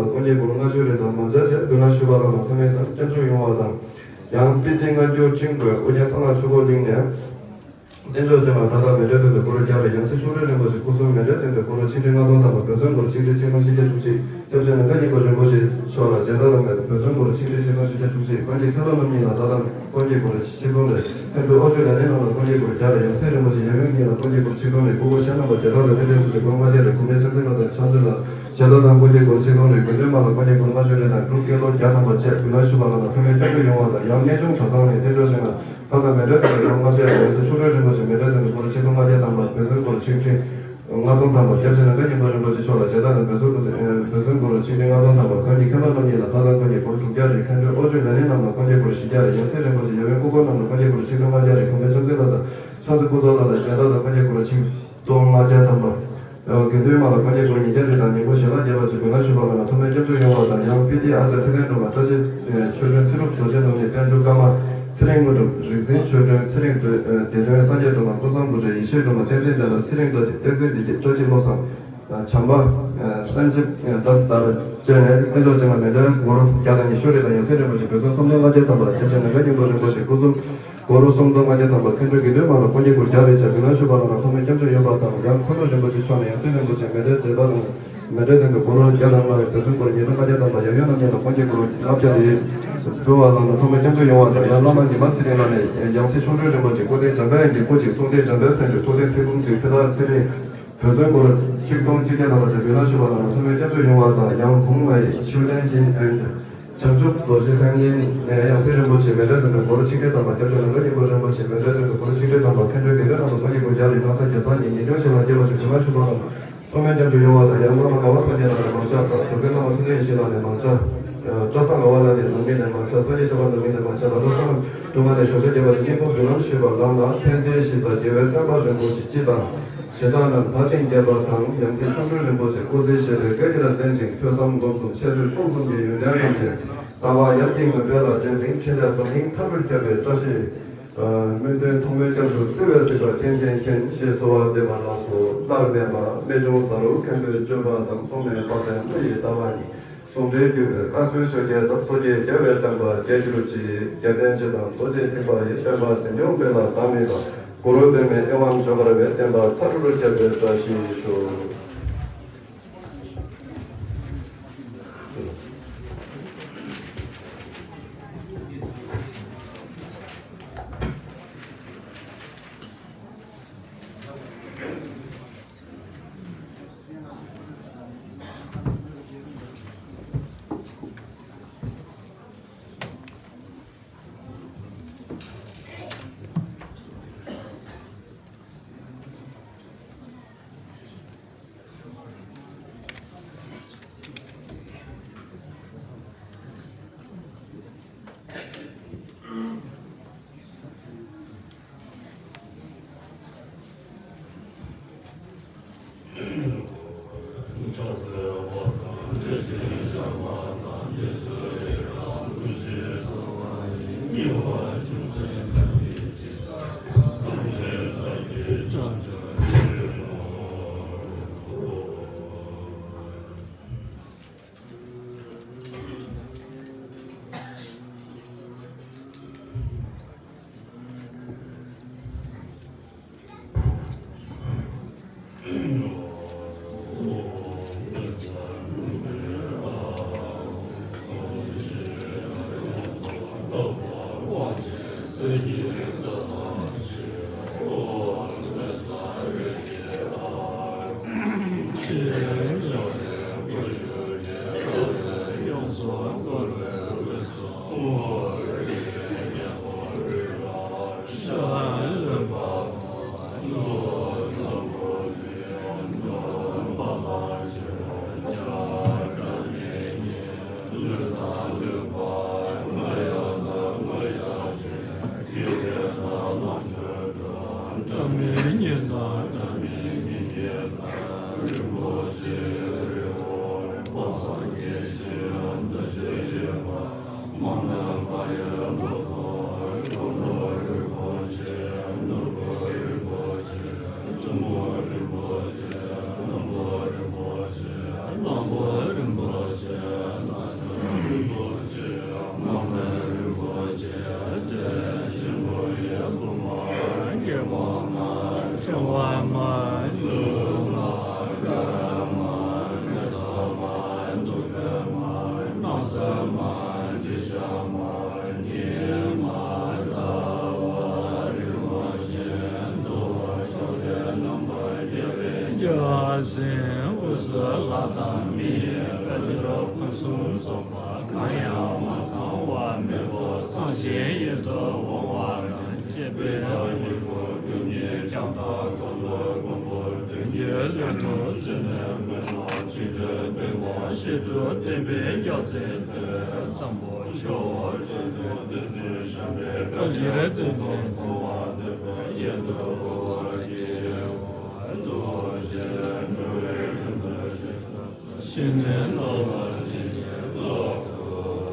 ལ་དཀོན་མཆོག་གུ་རུ་ལྔ་བཅུ་རེ་དང་མ་འཇལ་བྱས། མདུན་ལ་བཞུགས་པ་རྣམས་ལ་ཐོགས་མེད་དང་སྐྱབས་འཇུག་ཡོང་བ་དང་། ཡང་སྤི་ཏི་སྔ་འགྱུར་ཆིང་དགོན་ཨོ་རྒྱན་གསང་སྔགས་ཆོས་འཁོར་གླིང་ནས། བསྟན་མཆོག་ཅན་ལ་ད་ལྟ་མེ་སྤྲེལ་སྟོན་པའི་སྐུ་རུ་རྒྱལ་བའི་ཡང་སྲིད་ཤུགས་ལྡན་རིན་པོ་ཆེ་སྐུ་གསུམ་མེ་སྤྲེལ་སྟོན་པའི་སྐུ་རུ་ཆིག་ཁྲི་ལྔ་སྟོང་ཐམ་པ་བོད་བཙུན་སྐུ་རུ་ཆིག་ཁྲི་ཆིག་སྟོང་བཞི་བརྒྱ་དྲུག་ཅུ། སྐྱབས་རྗེ་ནམ་མཁའ་སྙིང་པོ་རིན་པོ་ཆེ་མཆོག་ལ་རྗེ་བདག་རིན་པོ་ཆེ་བོད་བཙུན་སྐུ་རུ་ཆིག་ཁྲི་ཆིག་སྟོང་བཞི་བརྒྱ་དྲུག་ཅུ། དཀོན་མཆོག་མཁྱེན་བརྩེ་རྣམ་གཉིས་ལ་ད་ལྟ་དཀོན་མཆོག་གུ་རུ་ཆིག་སྟོང་རེ། ཐེམ་ཐོ་ཨོ་ཆོས་ལས་སྣེ་རྣམས་ལ་དཀོན་མཆོག་གུ་རུ་བརྒྱ་རེ། ཡང་སྲིད་རིན་པོ་ཆེ་ཡབ་ཡུམ་གཉིས་ལ་དཀོན་མཆོག་གུ་རུ་ཆིག་སྟོང་རེ། སྐུ་འཁོར་ཤ་ན་པ་རྗེ་ལོ་ལ་ཕན་བདེ་སོགས་ཀྱི་སྐུ་ལྔ་བརྒྱ་རེ། གུང་མའི་ཆུ་སྲིན་ལ་དང་ཕྱག་མཛོད་ལ་རྗེ་བདག་དང་དཀོན་མཆོག་གུ་རུ་ཆིག་སྟོང་རེ། དགེ་འདུན་པ་ལ་དཀོན་མཆོག་གུ་རུ་ལྔ་བཅུ་རེ་དང་སྒྲུབ་སྐྱེས་ལོ་བརྒྱ་ཐམ་པ་བཅས་མདུན་ལ་བཞུགས་པ་རྣམས་ལ་ཐོགས་མེད་སྐྱབས་འཇུག་ཡོང་བ་དང་། ཡང་གནས་ཆུང་གྲྭ་ཚང་ནས་བསྟན་མཆོག་ཅན་ལ་ད་ལྟ་མེ་སྤྲེལ་སྟོན་པའི་སྐུ་རུ་ལྔ་བརྒྱ་རེ། ཡང་སྲིད་ཤུགས་ལྡན་རིན་པོ་ཆེ་མེ་སྤྲེལ་སྟོན་པའི་སྐུ་རུ་ཆིག་སྟོང་ལྔ་བརྒྱ་ཐམ་པ་བོད་བཙུན་སྐུ་རུ་ཆིག་ཁྲི། ལྔ་སྟོང་ཐམ་པ། སྐྱབས་རྗེ་ནམ་མཁའི་སྙིང་པོ་རིན་པོ་ཆེ་མཆོག་ལ་མཇལ་དར་དང་འབོད་ཚུལ་དུ། ཨ། འབོད་ཚུལ་གུ་རུ་ཆིག་སྟེང་ལྔ་སྟོང་ཐམ་པ། གང་གི་མཁན་སློབ་རྣམ་གཉིས་ལ་ལྷ་དང་དཀོན་གྱི་སྐོར་དྲུག་བརྒྱ་རེ། མཁན་སྤྲུལ་ཨོ་ཆོས་ལས་སྣེ་རྣམས་ལ་དཀོན་གྱི་སྐོར་བཞི་བརྒྱ་རེ། ཡང་སྲིད་རིན་པོ་ཆེ་ཡབ་ཡུམ་སྐུ་འཁོར་རྣམས་ལ་དཀོན་གྱི་སྐོར་ཆིག་སྟོང་ལྔ་བརྒྱ་རེ། གོང་མའི་ཆབ་སྲིད་ལྷ་དང་ཆབ་སྲིད་སྐུ་ཚབ་ལྷ་ལ་མཇལ་དར་དང་དཀོན་གྱི་སྐོར་ཆིག་སྟོང་ལྔ་བརྒྱ་ཐམ་པ། དགེ་འདུན་མ་ལ་དཀོན་གྱི་སྐོར་ཉིས་བརྒྱ་རེ་དང་ཉིན་གུང་ཞལ་ལག་རྒྱས་པ་ཅིག་དགོས་ན་ཞུ་བ་ལ་ན་ཐོགས་མེད་སྐྱབས་འཇུག་ཡོང་བ་དང་། ཡང་སྤི་ཏི་ཨ་ཙེ་ཚེ་བརྟན་སྒྲོལ་མ། བཀྲ་ཤིས་ཆོས་སྒྲོན། ཚེ་སྒྲུབ་རྡོ་རྗེ་ནོར་བུ། དཔལ་འབྱོར་ཀརྨ། ཚེ་རིང་དངོས་གྲུབ། རིག་འཛིན་ཆོས་སྒྲོན། ཚེ་རིང་བདེ་དོན། སངས་རྒྱས་སྒྲོལ་མ། ཀུན་བཟང་དངོས་གྲུབ། ཡེ་ཤེས་སྒྲོལ་མ། བསྟན་འཛིན་བདེ་ལེགས། ཚེ་རིང་བཀྲ་ཤིས། བསྟན་འཛིན་བདེ་སྐྱིད། བཀྲ་ཤིས་བློ་བཟང་། བྱམས་པ། སན་ཇིབ་དཱས་དར་བཅས་ནས་དཔལ་འབྱོར་ཅན་ལ་མེ་ཌལ་སྒོར་བརྒྱ་དང་ཉི་ཤུ་རེ་དང་། ཡང་སྲིད་རིན་པོ་ཆེ་འབོད་ཚུལ་སུམ་སྟོང་ལྔ་བརྒྱ་ཐམ་པ། སྐྱབས་རྗེ་ནམ་མཁའི་སྙིང་པོ་རིན་པོ་ཆེ་སྐུ་གསུམ་སྒོར་སུམ་སྟོང་ལྔ་བརྒྱ་ཐམ་པ། མཁན་སྤྲུལ་དགེ་འདུན་མ་ལ་དཀོན་གྱི་སྐོར་བརྒྱ་རེ་བཅས་དགོས་ན་ཞུ་བ་ལ་ན་ཐོགས་མེད་སྐྱབས་འཇུག་ཡོད་པ་དང་། ཡང་འཁོར་ལོ་རིན་པོ་ཆེ་མཆོག་ནས་ཡང་སྲིད་རིན་པོ་ཆེ་མེ་ཌལ་མཇལ་དར་དང་མེ་ཌལ་དང་གི་སྒོར་བརྒྱ་དང་ལྔ་རེ། འབོད་ཚུལ་སྒོར་ཉིས་སྟོང་ལྔ་བརྒྱ་ཐམ་པ། ཡབ་ཡུམ་རྣམ་གཉིས་ལ་དཀོན་གྱི་སྐོར་ལྔ་བརྒྱ་རེ་འབུལ་བ་ལ་ན་ཐོགས་མེད་སྐྱབས་འཇུག་ཡོང་བ་དང་། ཡང་བླ་མ་ཉི་མ་ཚེ་རིང་ལགས་ནས་ཡང་སྲིད་ཆོ་འཕྲུལ་རིན་པོ་ཆེ། སྐུ་རྟེན་འཇམ་དཔལ་དབྱངས་ཀྱི་སྐུ་གཅིག། གསུང་རྟེན་འཇམ་དཔལ་སེང་ཆུབ། ཐུགས་རྟེན་ཚེ་འབུམ་གཅིག། ཚེ་ཐར་ཚེ་རིང་། འབོད་ཚུལ་སྒོར་ཆིག་སྟོང་གཅིག་བརྒྱ་ཐམ་པ་བཅས་དགོས་ན་ཞུ་བ་ལ་ན་ཐོགས་མེད་སྐྱབས་འཇུག་ཡོང་བ་དང་། ཡང་ཧུང་མའི་ཆིའུ་ཏན་ཅིན་ཨེན་བྱང་ཆུབ་རྡོ་རྗེ་ཧྥན་ལིན་ནས་ཡང་སྲིད་རིན་པོ་ཆེ་མེ་ཌལ་དང་སྒོར་ཆིག་ཁྲི་ཐམ་པ། སྐྱབས་རྗེ་ནམ་མཁའི་སྙིང་པོ་རིན་པོ་ཆེ་མེ་ཌལ་དང་སྒོར་ཆིག་ཁྲི་ཐམ་པ། མཁན་སྤྲུལ་དགེ་འདུན་རྣམས་ལ་དཀོན་གྱི་སྐོར་བརྒྱ་རེ། གནང་ས་རྒྱལ་ཚང་ཉིད་ཉིན་གུང་ཞལ་ལག་རྒྱས་པ་ཅིག་དགོས་ན་ཞུ་བ་ལ་ན་ཐོགས་མེད་སྐྱབས་འཇུག་ཡོང་བ་དང་། ཡང་བླ་མ་ངག་དབང་སངས་རྒྱས་ལགས་ནས་མང་ཆ་དང་། གྲུབ་ཐོབ་བླ་མ་ཐུབ་བསྟན་ཡེ་ཤེས་ལགས་ནས་མང་ཆ། བཀྲ་གསལ་ངག་དབང་ལགས་ནས་ནང་མི་ནས་མང་ཆ། སངས་རྒྱས་ཤར་པ་ནང་མི་ནས་མང་ཆ། ལ་དྭགས་བསོད་ནམས་སྒྲོལ་མ་ནས་ཞོགས་ཇ་རྒྱས་པ་ཅིག་སྙིང་ཁོང་འབུལ་ལམ་ཞུས་པ་ལམ་ལ་ཕན་བདེའི་གཞི་རྩ་རྒྱལ་བའི་བསྟན་པ་རིན་པོ་ཆེ་སྤྱི་དང་། གཞན་དག་རྣམས་མཐར་ཕྱིན་རྒྱས་པ་དང་། ཡང་སྲིད་མཆོག་སྤྲུལ་རིན་པོ་ཆེ་སྐུ་ཚེ་ཞབས་པད་བསྐལ་བརྒྱར་བརྟན་ཅིང་། ཐོས་བསམ་སྒོམ་གསུམ་འཆད་རྩོད་རྩོམ་གསུམ་གྱི་ཡོན་ཏན་ཐམས་ཅད་ལྟ་བ་ཡབ་ཀྱི་ངོ་སྤྲོད་ལ་བརྟེན་ཅིང་། ཕྲིན་ལས་བཟང་ངན་མཐའ་གྲོལ་ཁྱབ་པའི་བཀྲ་ཤིས་སྨོན་འདུན་ཐོགས་མེད་སྐྱབས་སུ་བརྩེ་བས་གཟིགས་པ་མཁྱེན་མཁྱེན་མཁྱེན་ཞེས་གསོལ་བ་འདེབས་པ་ལགས་སོ། སླར་སྨྲས་པ། རྨད་བྱུང་གཟའ་རུ་མཁན་པོའི་སྤྱོད་པ་དང་། མཚུངས་མེད་དཔལ་ལྡན་ཀླུ་ཡི་ལྟ་བ་ཉིད། ཟུང་འབྲེལ་གྱུར་པའི་བཀའ་སྲུང་ཕྱག་རྒྱའི་བདག་མཚོ་སྐྱེས་རྒྱལ་བའི་བསྟན་པ་རྒྱས་གྱུར་ཅིག། རྒྱལ་བསྟན་སྤྱི་དང་རྡོ་རྗེ་ཐེག་པ་ཡི། བསྟན་པ་འཛིན་སྐྱོང་སྤེལ་ལ་བདག་མེད་པ། གུ་རུ་པདྨའི་དབྱེ་བ་འཇོག་དཀའ་བའི་བསྟན་པ་མཐའ་གྲོལ་ཁྱབ་པའི་བཀྲ་ཤིས་ཤོག། རྒྱལ་བ་སྲས་དབུས་སུ་ལྷ་དང་མིའི་དཔལ་འབྱོར་ཕུན་སུམ་ཚོགས་པ། གང་ཡང་མ་ཚང་བ་མེད་པ། ཚང་ཞིང་ཡིད་དུ་འོང་བ་དང་བཅས་པའི་ཡིད་འོང་སྒོམ་ཉིད་ཀྱང་དག་ཁོ་ལོ་མགོན་པོ་དོན་ ལས་དུ་བརྩོན་ནས་མི་ནོར་ཅིག་སྒྲིལ་བའི་དབང་ཞི་ཁྲོ་བསྟན་པའི་རྒྱལ་མཚན་དེ། དང་པོ་ཆོས་དབྱིངས་ཀྱི་བདུད་འདུལ་ཞིང་པའི་བཀའ་ལས་བཏོན་ནས་གསང་བ་འདུས་པའི་ཡལ་དུ་བུ་བ་གི་འདུ་བྱེད་འགྲོ་བའི་རིམ་པ་ཞིག་ཞི་གནས་རྣམ་པར་འབྱེད་ཀྱི་ལག་ཏུ་གསོལ།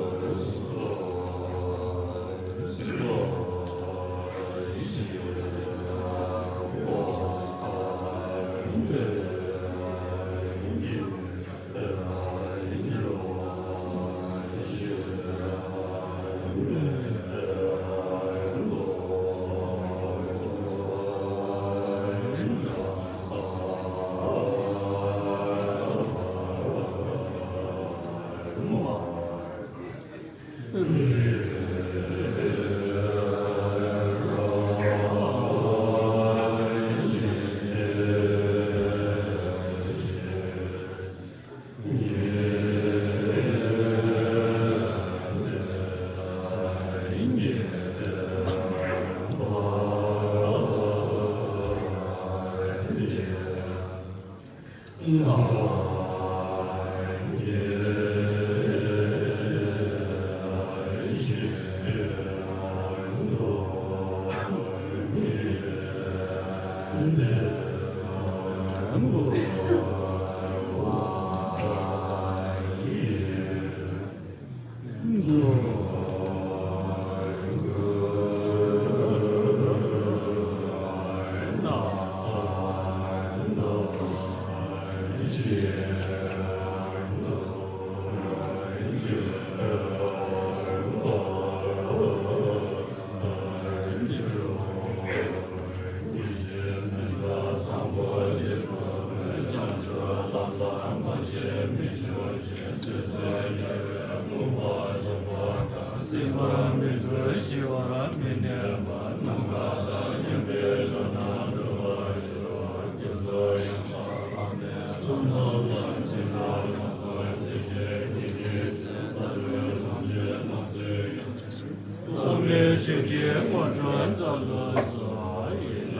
བླ་མའི་ཆོས་ཀྱི་དངོས་གྲུབ་ཙམ་དུ་གསོལ་བ་ཡིན།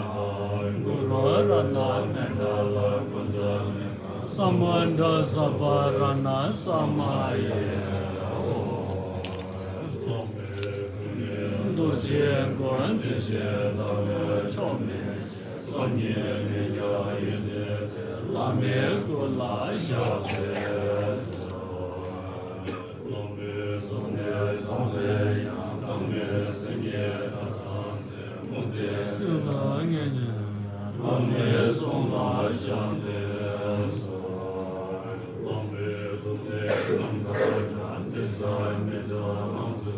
གུ་རུ་རཏྣ་མཎྜལ་ཀུན་ཏུ་བསྔོ། ས་མུ་དྲ་ཟབ་པ་རཏྣ་ས་མ་ཡི། རྡོ་རྗེ་མགོན་བདེ་གཤེགས་ཟླ་བའི་མཆོག་མི་ཤིགས། སངས་རྒྱས་མི་འགྱུར་ཡོན་ཏན་ལྡན། བླ་མའི་སྐུ་ལ་ཕྱག་འཚལ་ལོ། བླ་མའི་གསུང་ནི་གྲགས་པའི་དབྱངས། གྲངས་མེད་སེང་གེའི་སྒྲ་དང་ལྡན། མུ་སྟེགས་ཀུན་ལ་ངེས་ཉིད་ཡོད། བླ་མའི་གསུང་ལ་ཕྱག་འཚལ་ལོ། བླ་མའི་ཐུགས་ནི་རྣམ་དཀར་སྒྲ། འདི་ཟ་མི་འདྲ་ལང་ཚོའི་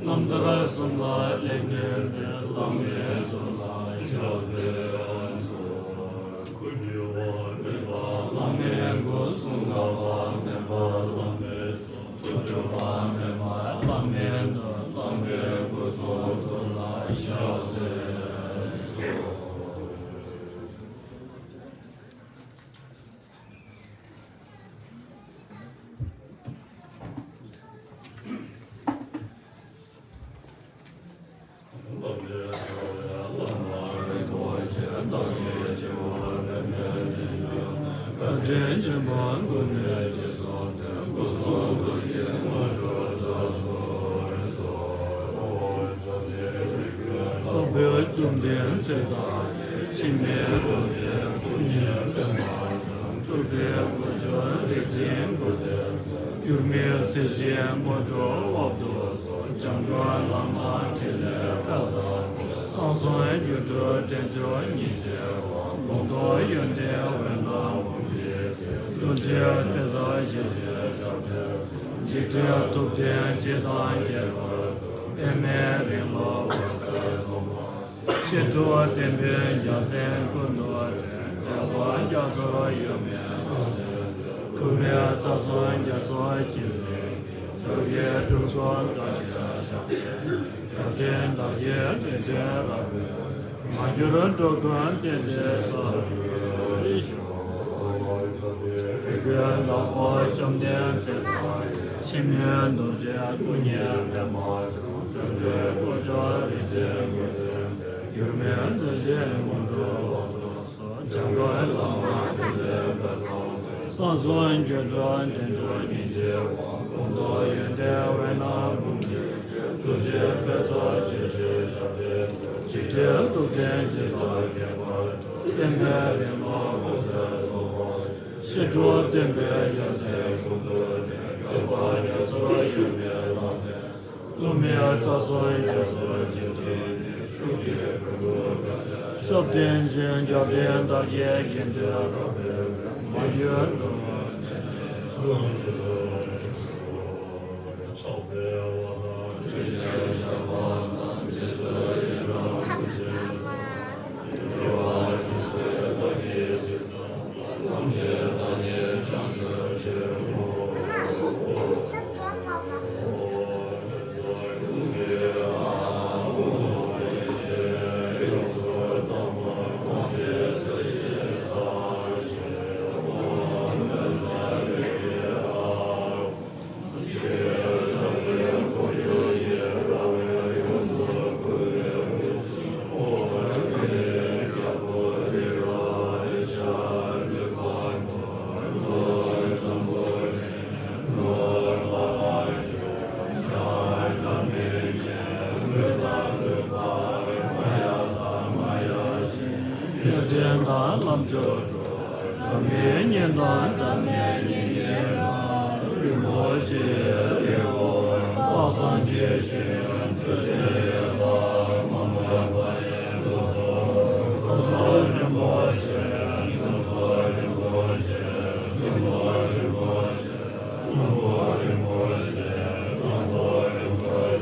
རྣམ་ཐར་གསུམ་ལ་ལེགས་ཉེས་ལྡན། བླ་མའི་གསུང་ལ་ཕྱག་འཚལ་ལོ། སྐུ་འགྱུར་བ་མེད་པ་བླ་མའི་སྐུ། གསུང་འགག་པ་མེད་པ་བླ་མའི་གསུང་། ཐུགས་འགྱུར་བ་མེད་པ་བླ་མའི་མདོ། བླ་མའི་སྐུ་གསུང་ཐུགས་ལ་ཕྱག་འཚལ་ལོ། བཀའ་དྲིན་ཆེན་པོ་སྐུ་ནི་རྗེས་སུ་མཐུན། སྐུ་གསུང་ཐུགས་ཀྱི་དངོས་གྲུབ་སྩལ་དུ་གསོལ། རྟག་པའི་བཅོམ་ལྡན་ཚེ་དང་། འཆི་མེད་རྡོ་རྗེ་སྐུ་བརྙེས་པདྨ་འབྱུང་། སྤྲུལ་པའི་སྐུ་ཕྱོགས་རིག་འཛིན་སྐུ་ལྡན། འགྱུར་མེད་མཚན་ཅན་དངོས་གྲུབ་དབང་དུ་སོང་། འཇམ་མགོན་བླ་མ་ཕྲིན་ལས་དཔལ་བཟང་པོ། གསང་གསུམ་སྒྱུ་འཕྲུལ་འདྲེན་མཆོག་ཉིན་བྱེད་དབང་། ལུང་རྟོགས་ཡོན་ཏན་འོད་སྣང་ཀུན་གྱི་རྒྱན། རྡོ་རྗེ་གདན་ས་ཞེས་བྱའི་ཞབས་རྗེས་སུ། འཇིགས་བྲལ་ཐུབ་བསྟན་སྤྱི་དང་ཁྱད་པར་དུ། པདྨའི་རིང་ལ་འོད་ཟེར་འཛུམ་པ། ཕྱི་སྒྲུབ་བསྟན་པའི་རྒྱལ་མཚན་ཀུན་ཏུ་སྒྲེང་། བདེ་བ་རྒྱ་མཚོར་གཡོ་མེད་ལྷ་ལྡན་མཛད། སྐུ་མེད་རྩ་གསུམ་རྒྱ་མཚོ་ཆེ་འབྲིང་གི། ཕྱོགས་ཀྱི་སྤྲུལ་སྐུ་བཀའ་བརྒྱ་ཞབས་པད་བརྟན། རྒྱལ་བསྟན་དར་ཞིང་རིགས་ལྡན་རབ་འཕེལ། མ་གྱུར་འགྲོ་ཀུན་བསྟན་འཛིན་སར་གྱུར་ཅིག། རིག་པའི་བདག་པོ་བཅོམ་ལྡན་ཚེ་དང་ཡལ། འཆི་མེད་རྡོ་རྗེ་སྐུ་བརྙེས་པདྨ་འབྱུང་། སྤྲུལ་པའི་སྐུ་ཕྱོགས་རིག་འཛིན་སྐུ་ལྡན་འབྱེད། འགྱུར་མེད་མཛད་བཞིན་དངོས་གྲུབ་དབང་དུ་སོང་། འཇམ་མགོན་བླ་མ་ ཚངས་གསུམ་སྒྱུ་འཕྲུལ་རྟེན་འབྱུང་སྙིང་རྗེའི་དབང་། སྐུ་མདོག་ཡོན་ཏན་འོད་སྣང་འབུམ་གྱིས་བརྒྱན། ཐུགས་རྗེའི་དཔལ་ཚོགས་ཞལ་བཞེས་ཞབས་པད་མཛོད། འཇིགས་བྲལ་ཐུབ་བསྟན་འཇིགས་དང་ཁྱད་པར་ཅན། བསྟན་པའི་རིག་གནས་འོད་གསལ་རྫོགས་པ་ཆེ། ཞི་ཁྲོ་བསྟན་པའི་རྒྱལ་མཚན་ཀུན་ཏུ་སྤྱན། བསྐལ་པ་རྒྱ་མཚོར་གཡེང་བའི་ལམ་སྟོན། བསླུ་མེད་རྩ་གསུམ་རྒྱ་མཚོའི་འཇིགས་བྱེད་ཉིད། ཤུགས་ཀྱིས་ཀུན་ཏུ་བཀའ་སྩལ་ཞབས་བརྟན་ཅིང་། རྒྱལ་བསྟན་དར་རྒྱས་དགེ་འདུན་རབ་སྤེལ་མ་གྱུར་འགྲོ་བའི་ཕྱོགས་བཅུ་དུ། ཕྱག་འཚལ་བ་དང་ཆོས་ཀྱི་ཞབས་ཏོག་དང་། རྗེས་སུ་ཡི་རང་ཞུ་ཞིང་། དགེ་བ་ཇི་སྲིད་བདག་གིས་ཅི་བསགས་པ། ཐམས་ཅད་བདག་ཉིད་བྱང་ཆུབ་ཕྱིར་བསྔོ། ལམ་མཆོག་གྲོལ། ཐོབ་པའི་གཉེན་དང་ཐ་མལ་གཉིས་ཀྱི་བར། རིན་པོ་ཆེའི་རི་བོ་དཔག་བསམ་དགྱེས་ཤིང་ཐུགས་རྗེ་ཡལ་བ། མ་འོངས་པ་ཡི་སྐུ་གསུང་ཐུགས་རྟོགས་རིན་པོ་ཆེ། ཐུགས་རྟོགས་རིན་པོ་ཆེ། ཐུགས་རྟོགས་རིན་པོ་ཆེ།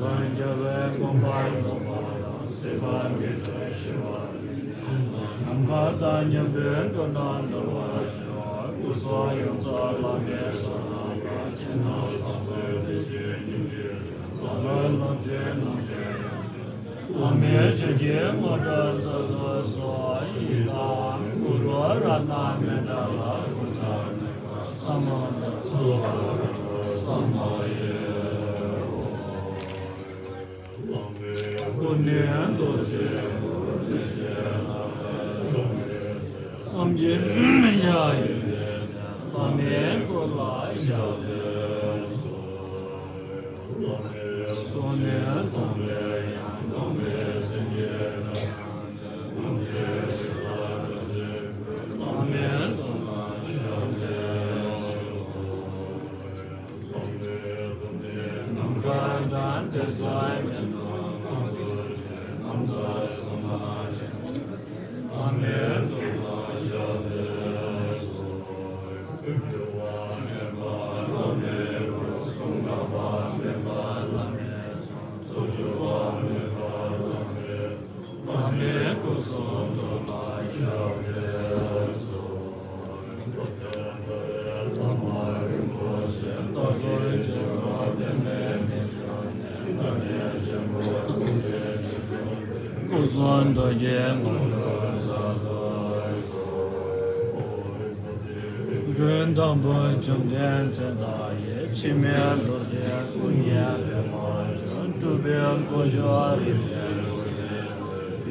སངས་རྒྱས་པའི་དགོངས་པ་རྫོགས་པ་དང་། སྲིད་པ་མི་འཁྲུགས་ཞི་བ། ནམ་མཁའ་དང་མཉམ་པའི་འགྲོ་རྣམས་སྒྲོལ་བར་ཤོག་སྐུ་གསུང་ཡོངས་རྫོགས་བླ་མའི་བསོད་ནམས་དང་། ཕྱི་ནང་གསང་བའི་བདེ་གཤེགས་སྙིང་རྗེ་དང་། བླ་མའི་ལམ་འཛིན་ནམ་མཁའི་ཡང་འཛིན། བླ་མའི་ཆོས་ཀྱི་དངོས་གྲུབ་སྩལ་དུ་གསོལ། ཡི་དམ་གུ་རུ་རཏྣ་མཎྜལ། ཀུན་ཐ་མེད་པ་ས་མ་ཏྲ་སུ་བྷ་ཌ་ས་མ་ཡེ། བླ་མའི་སྐུ་ནི་རྡོ་རྗེ་སྐུ། བསམ་གྱིས་མི་ཁྱབ་ཡོན་ཏན་ལྡན། བླ་མའི་སྐུ་ལ་ཞབས་བརྟན་སོགས། བླ་མའི་གསུང་ནི་སྟོང་པའི་དབྱངས། སྟོང་པའི་སེང་གེའི་སྒྲ། སྟོང་པའི་ཞལ་སྒ་བདག་གིས་བཀོད། བླ་མའི་གསུང་ལ་ཞབས་བརྟན་སོགས། སྐུ་གསུང་ཐུགས་ཀྱི་དངོས་གྲུབ་སྩལ་དུ་གསོལ། སྐུ་མདོག་དམར་པོ་བཅོམ་ལྡན་འདས་མཐའ་ཡས། འཆི་མེད་རྡོ་རྗེ་སྐུ་བརྙེས་པའི་ངོ་བོ། སྤྲུལ་པའི་སྐུ་ཞབས་རིག་འཛིན་ཏུ་བསྟན།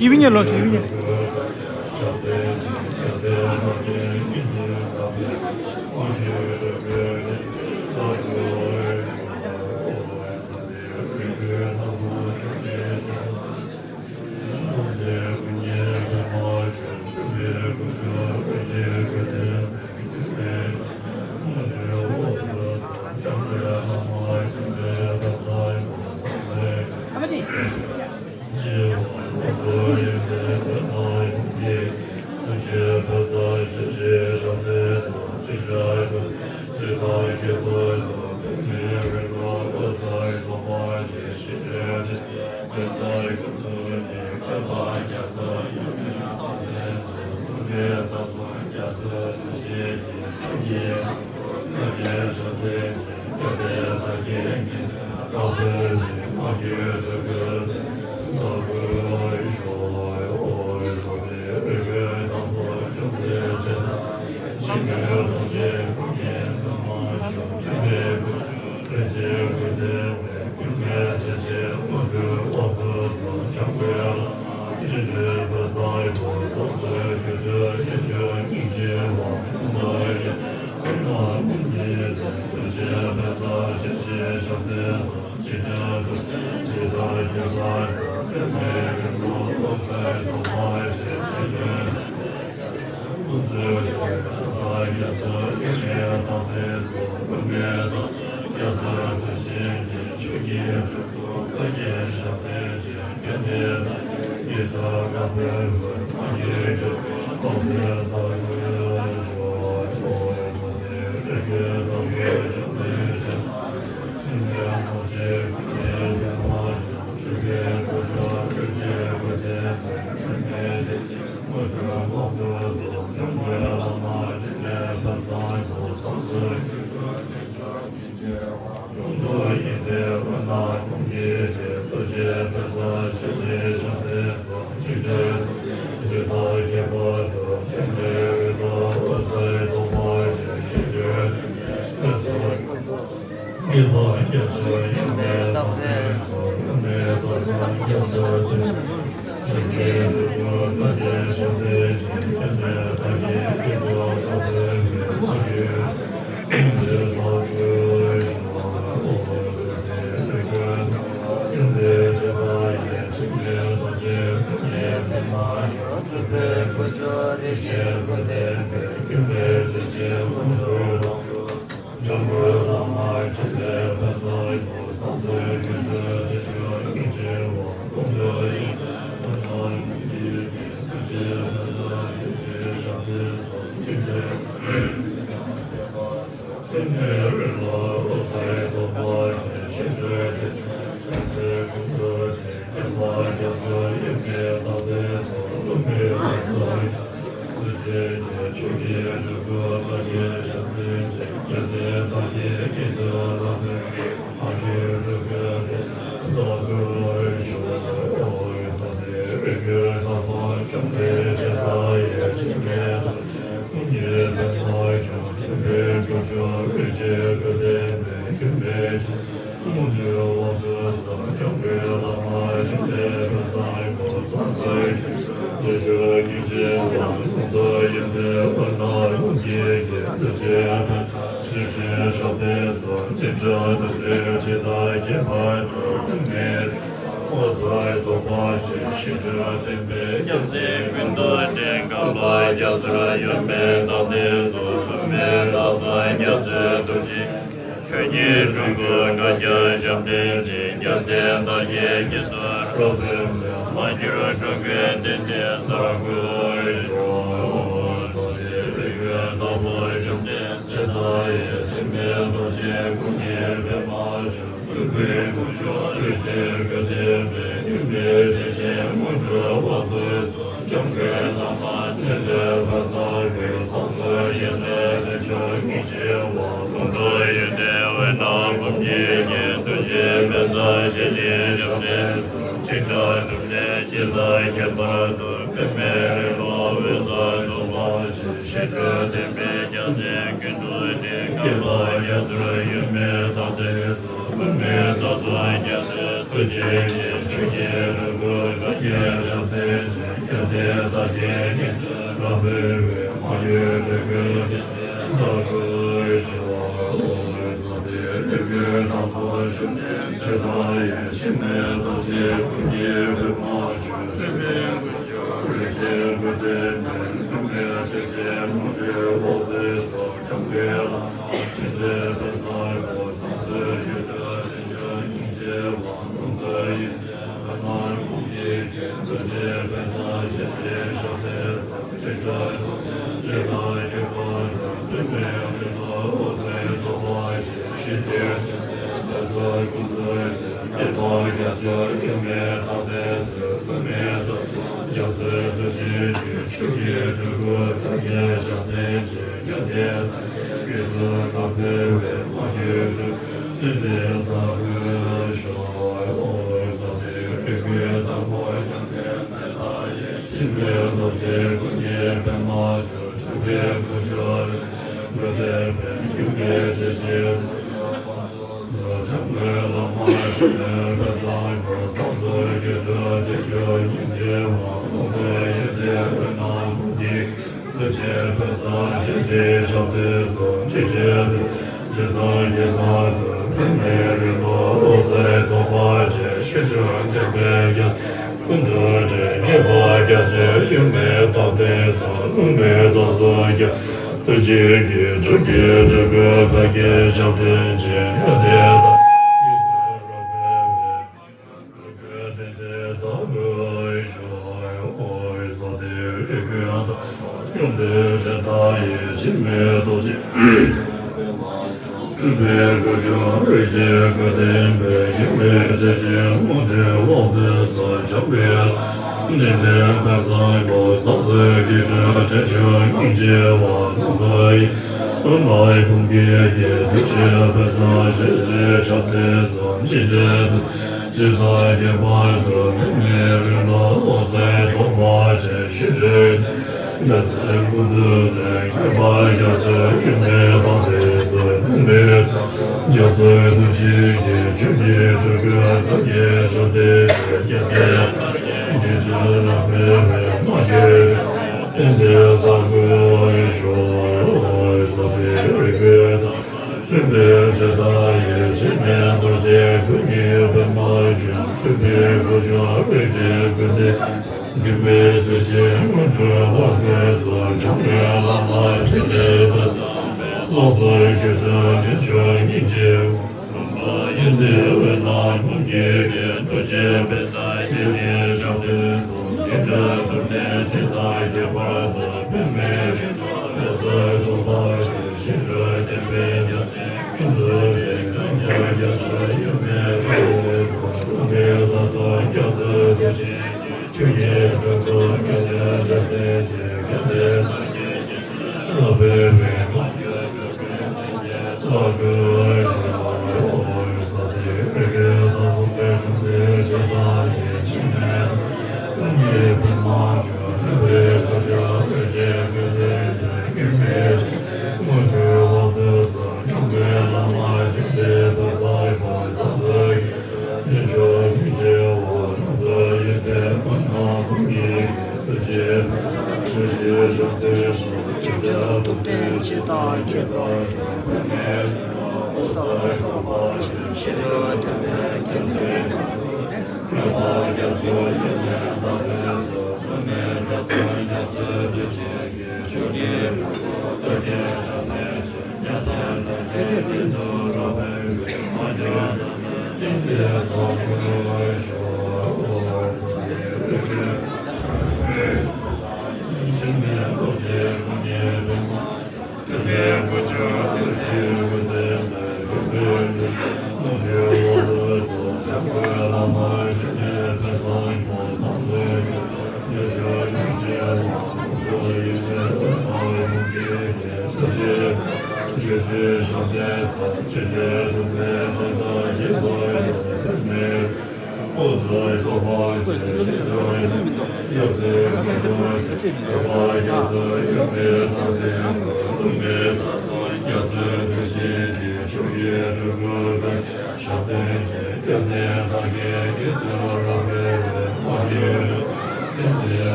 ཡིན་ཉེ་ལོ་ཆུ་ཡིན་ཉེ།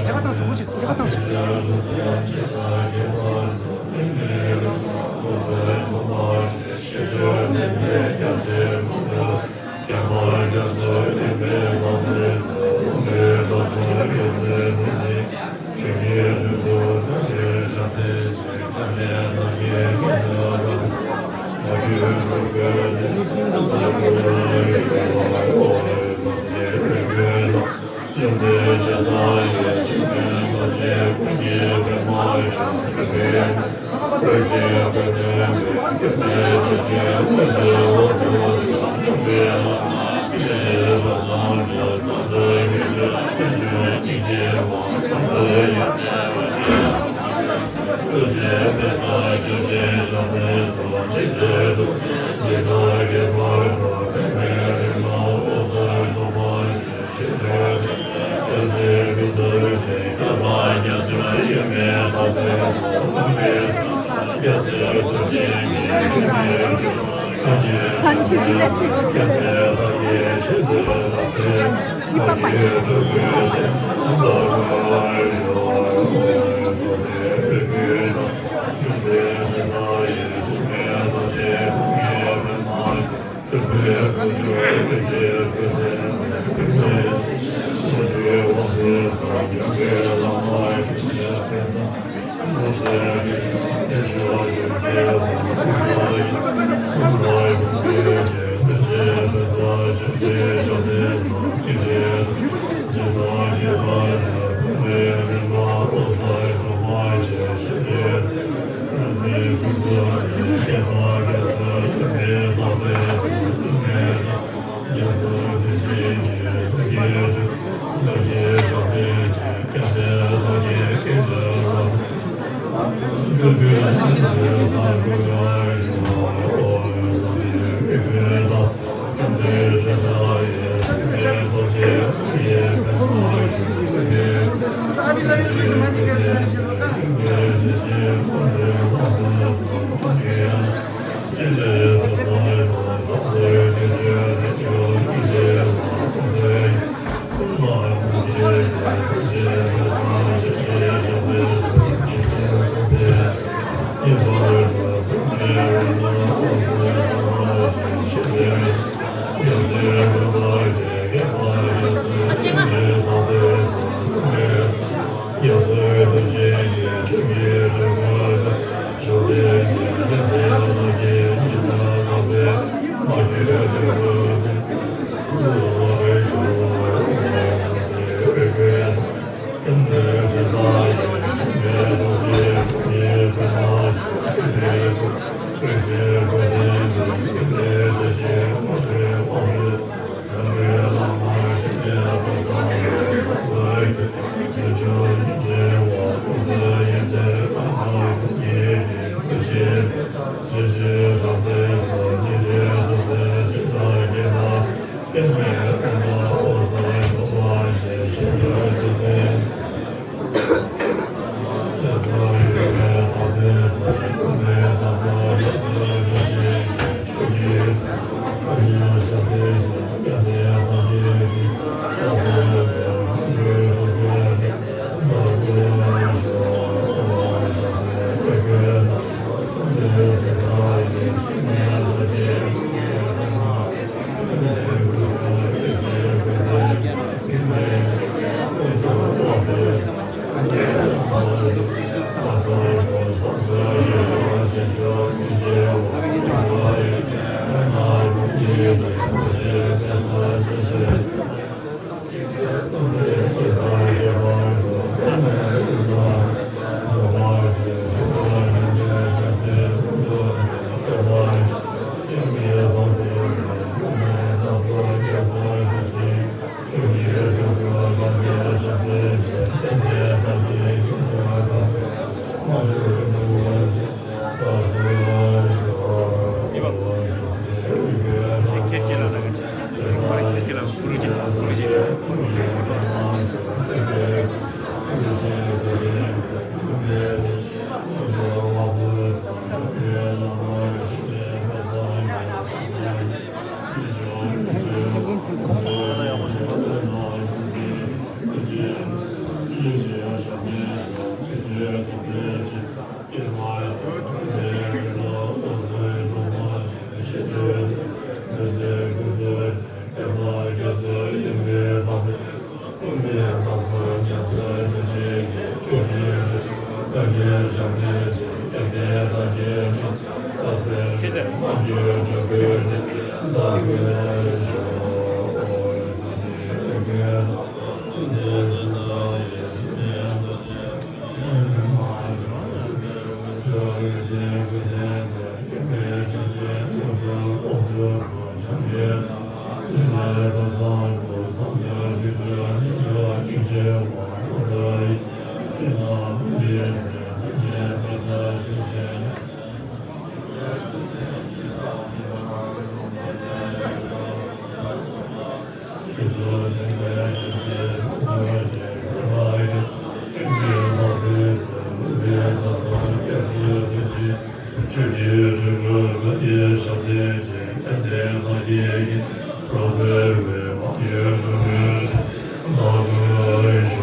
བྱ་བ་དང་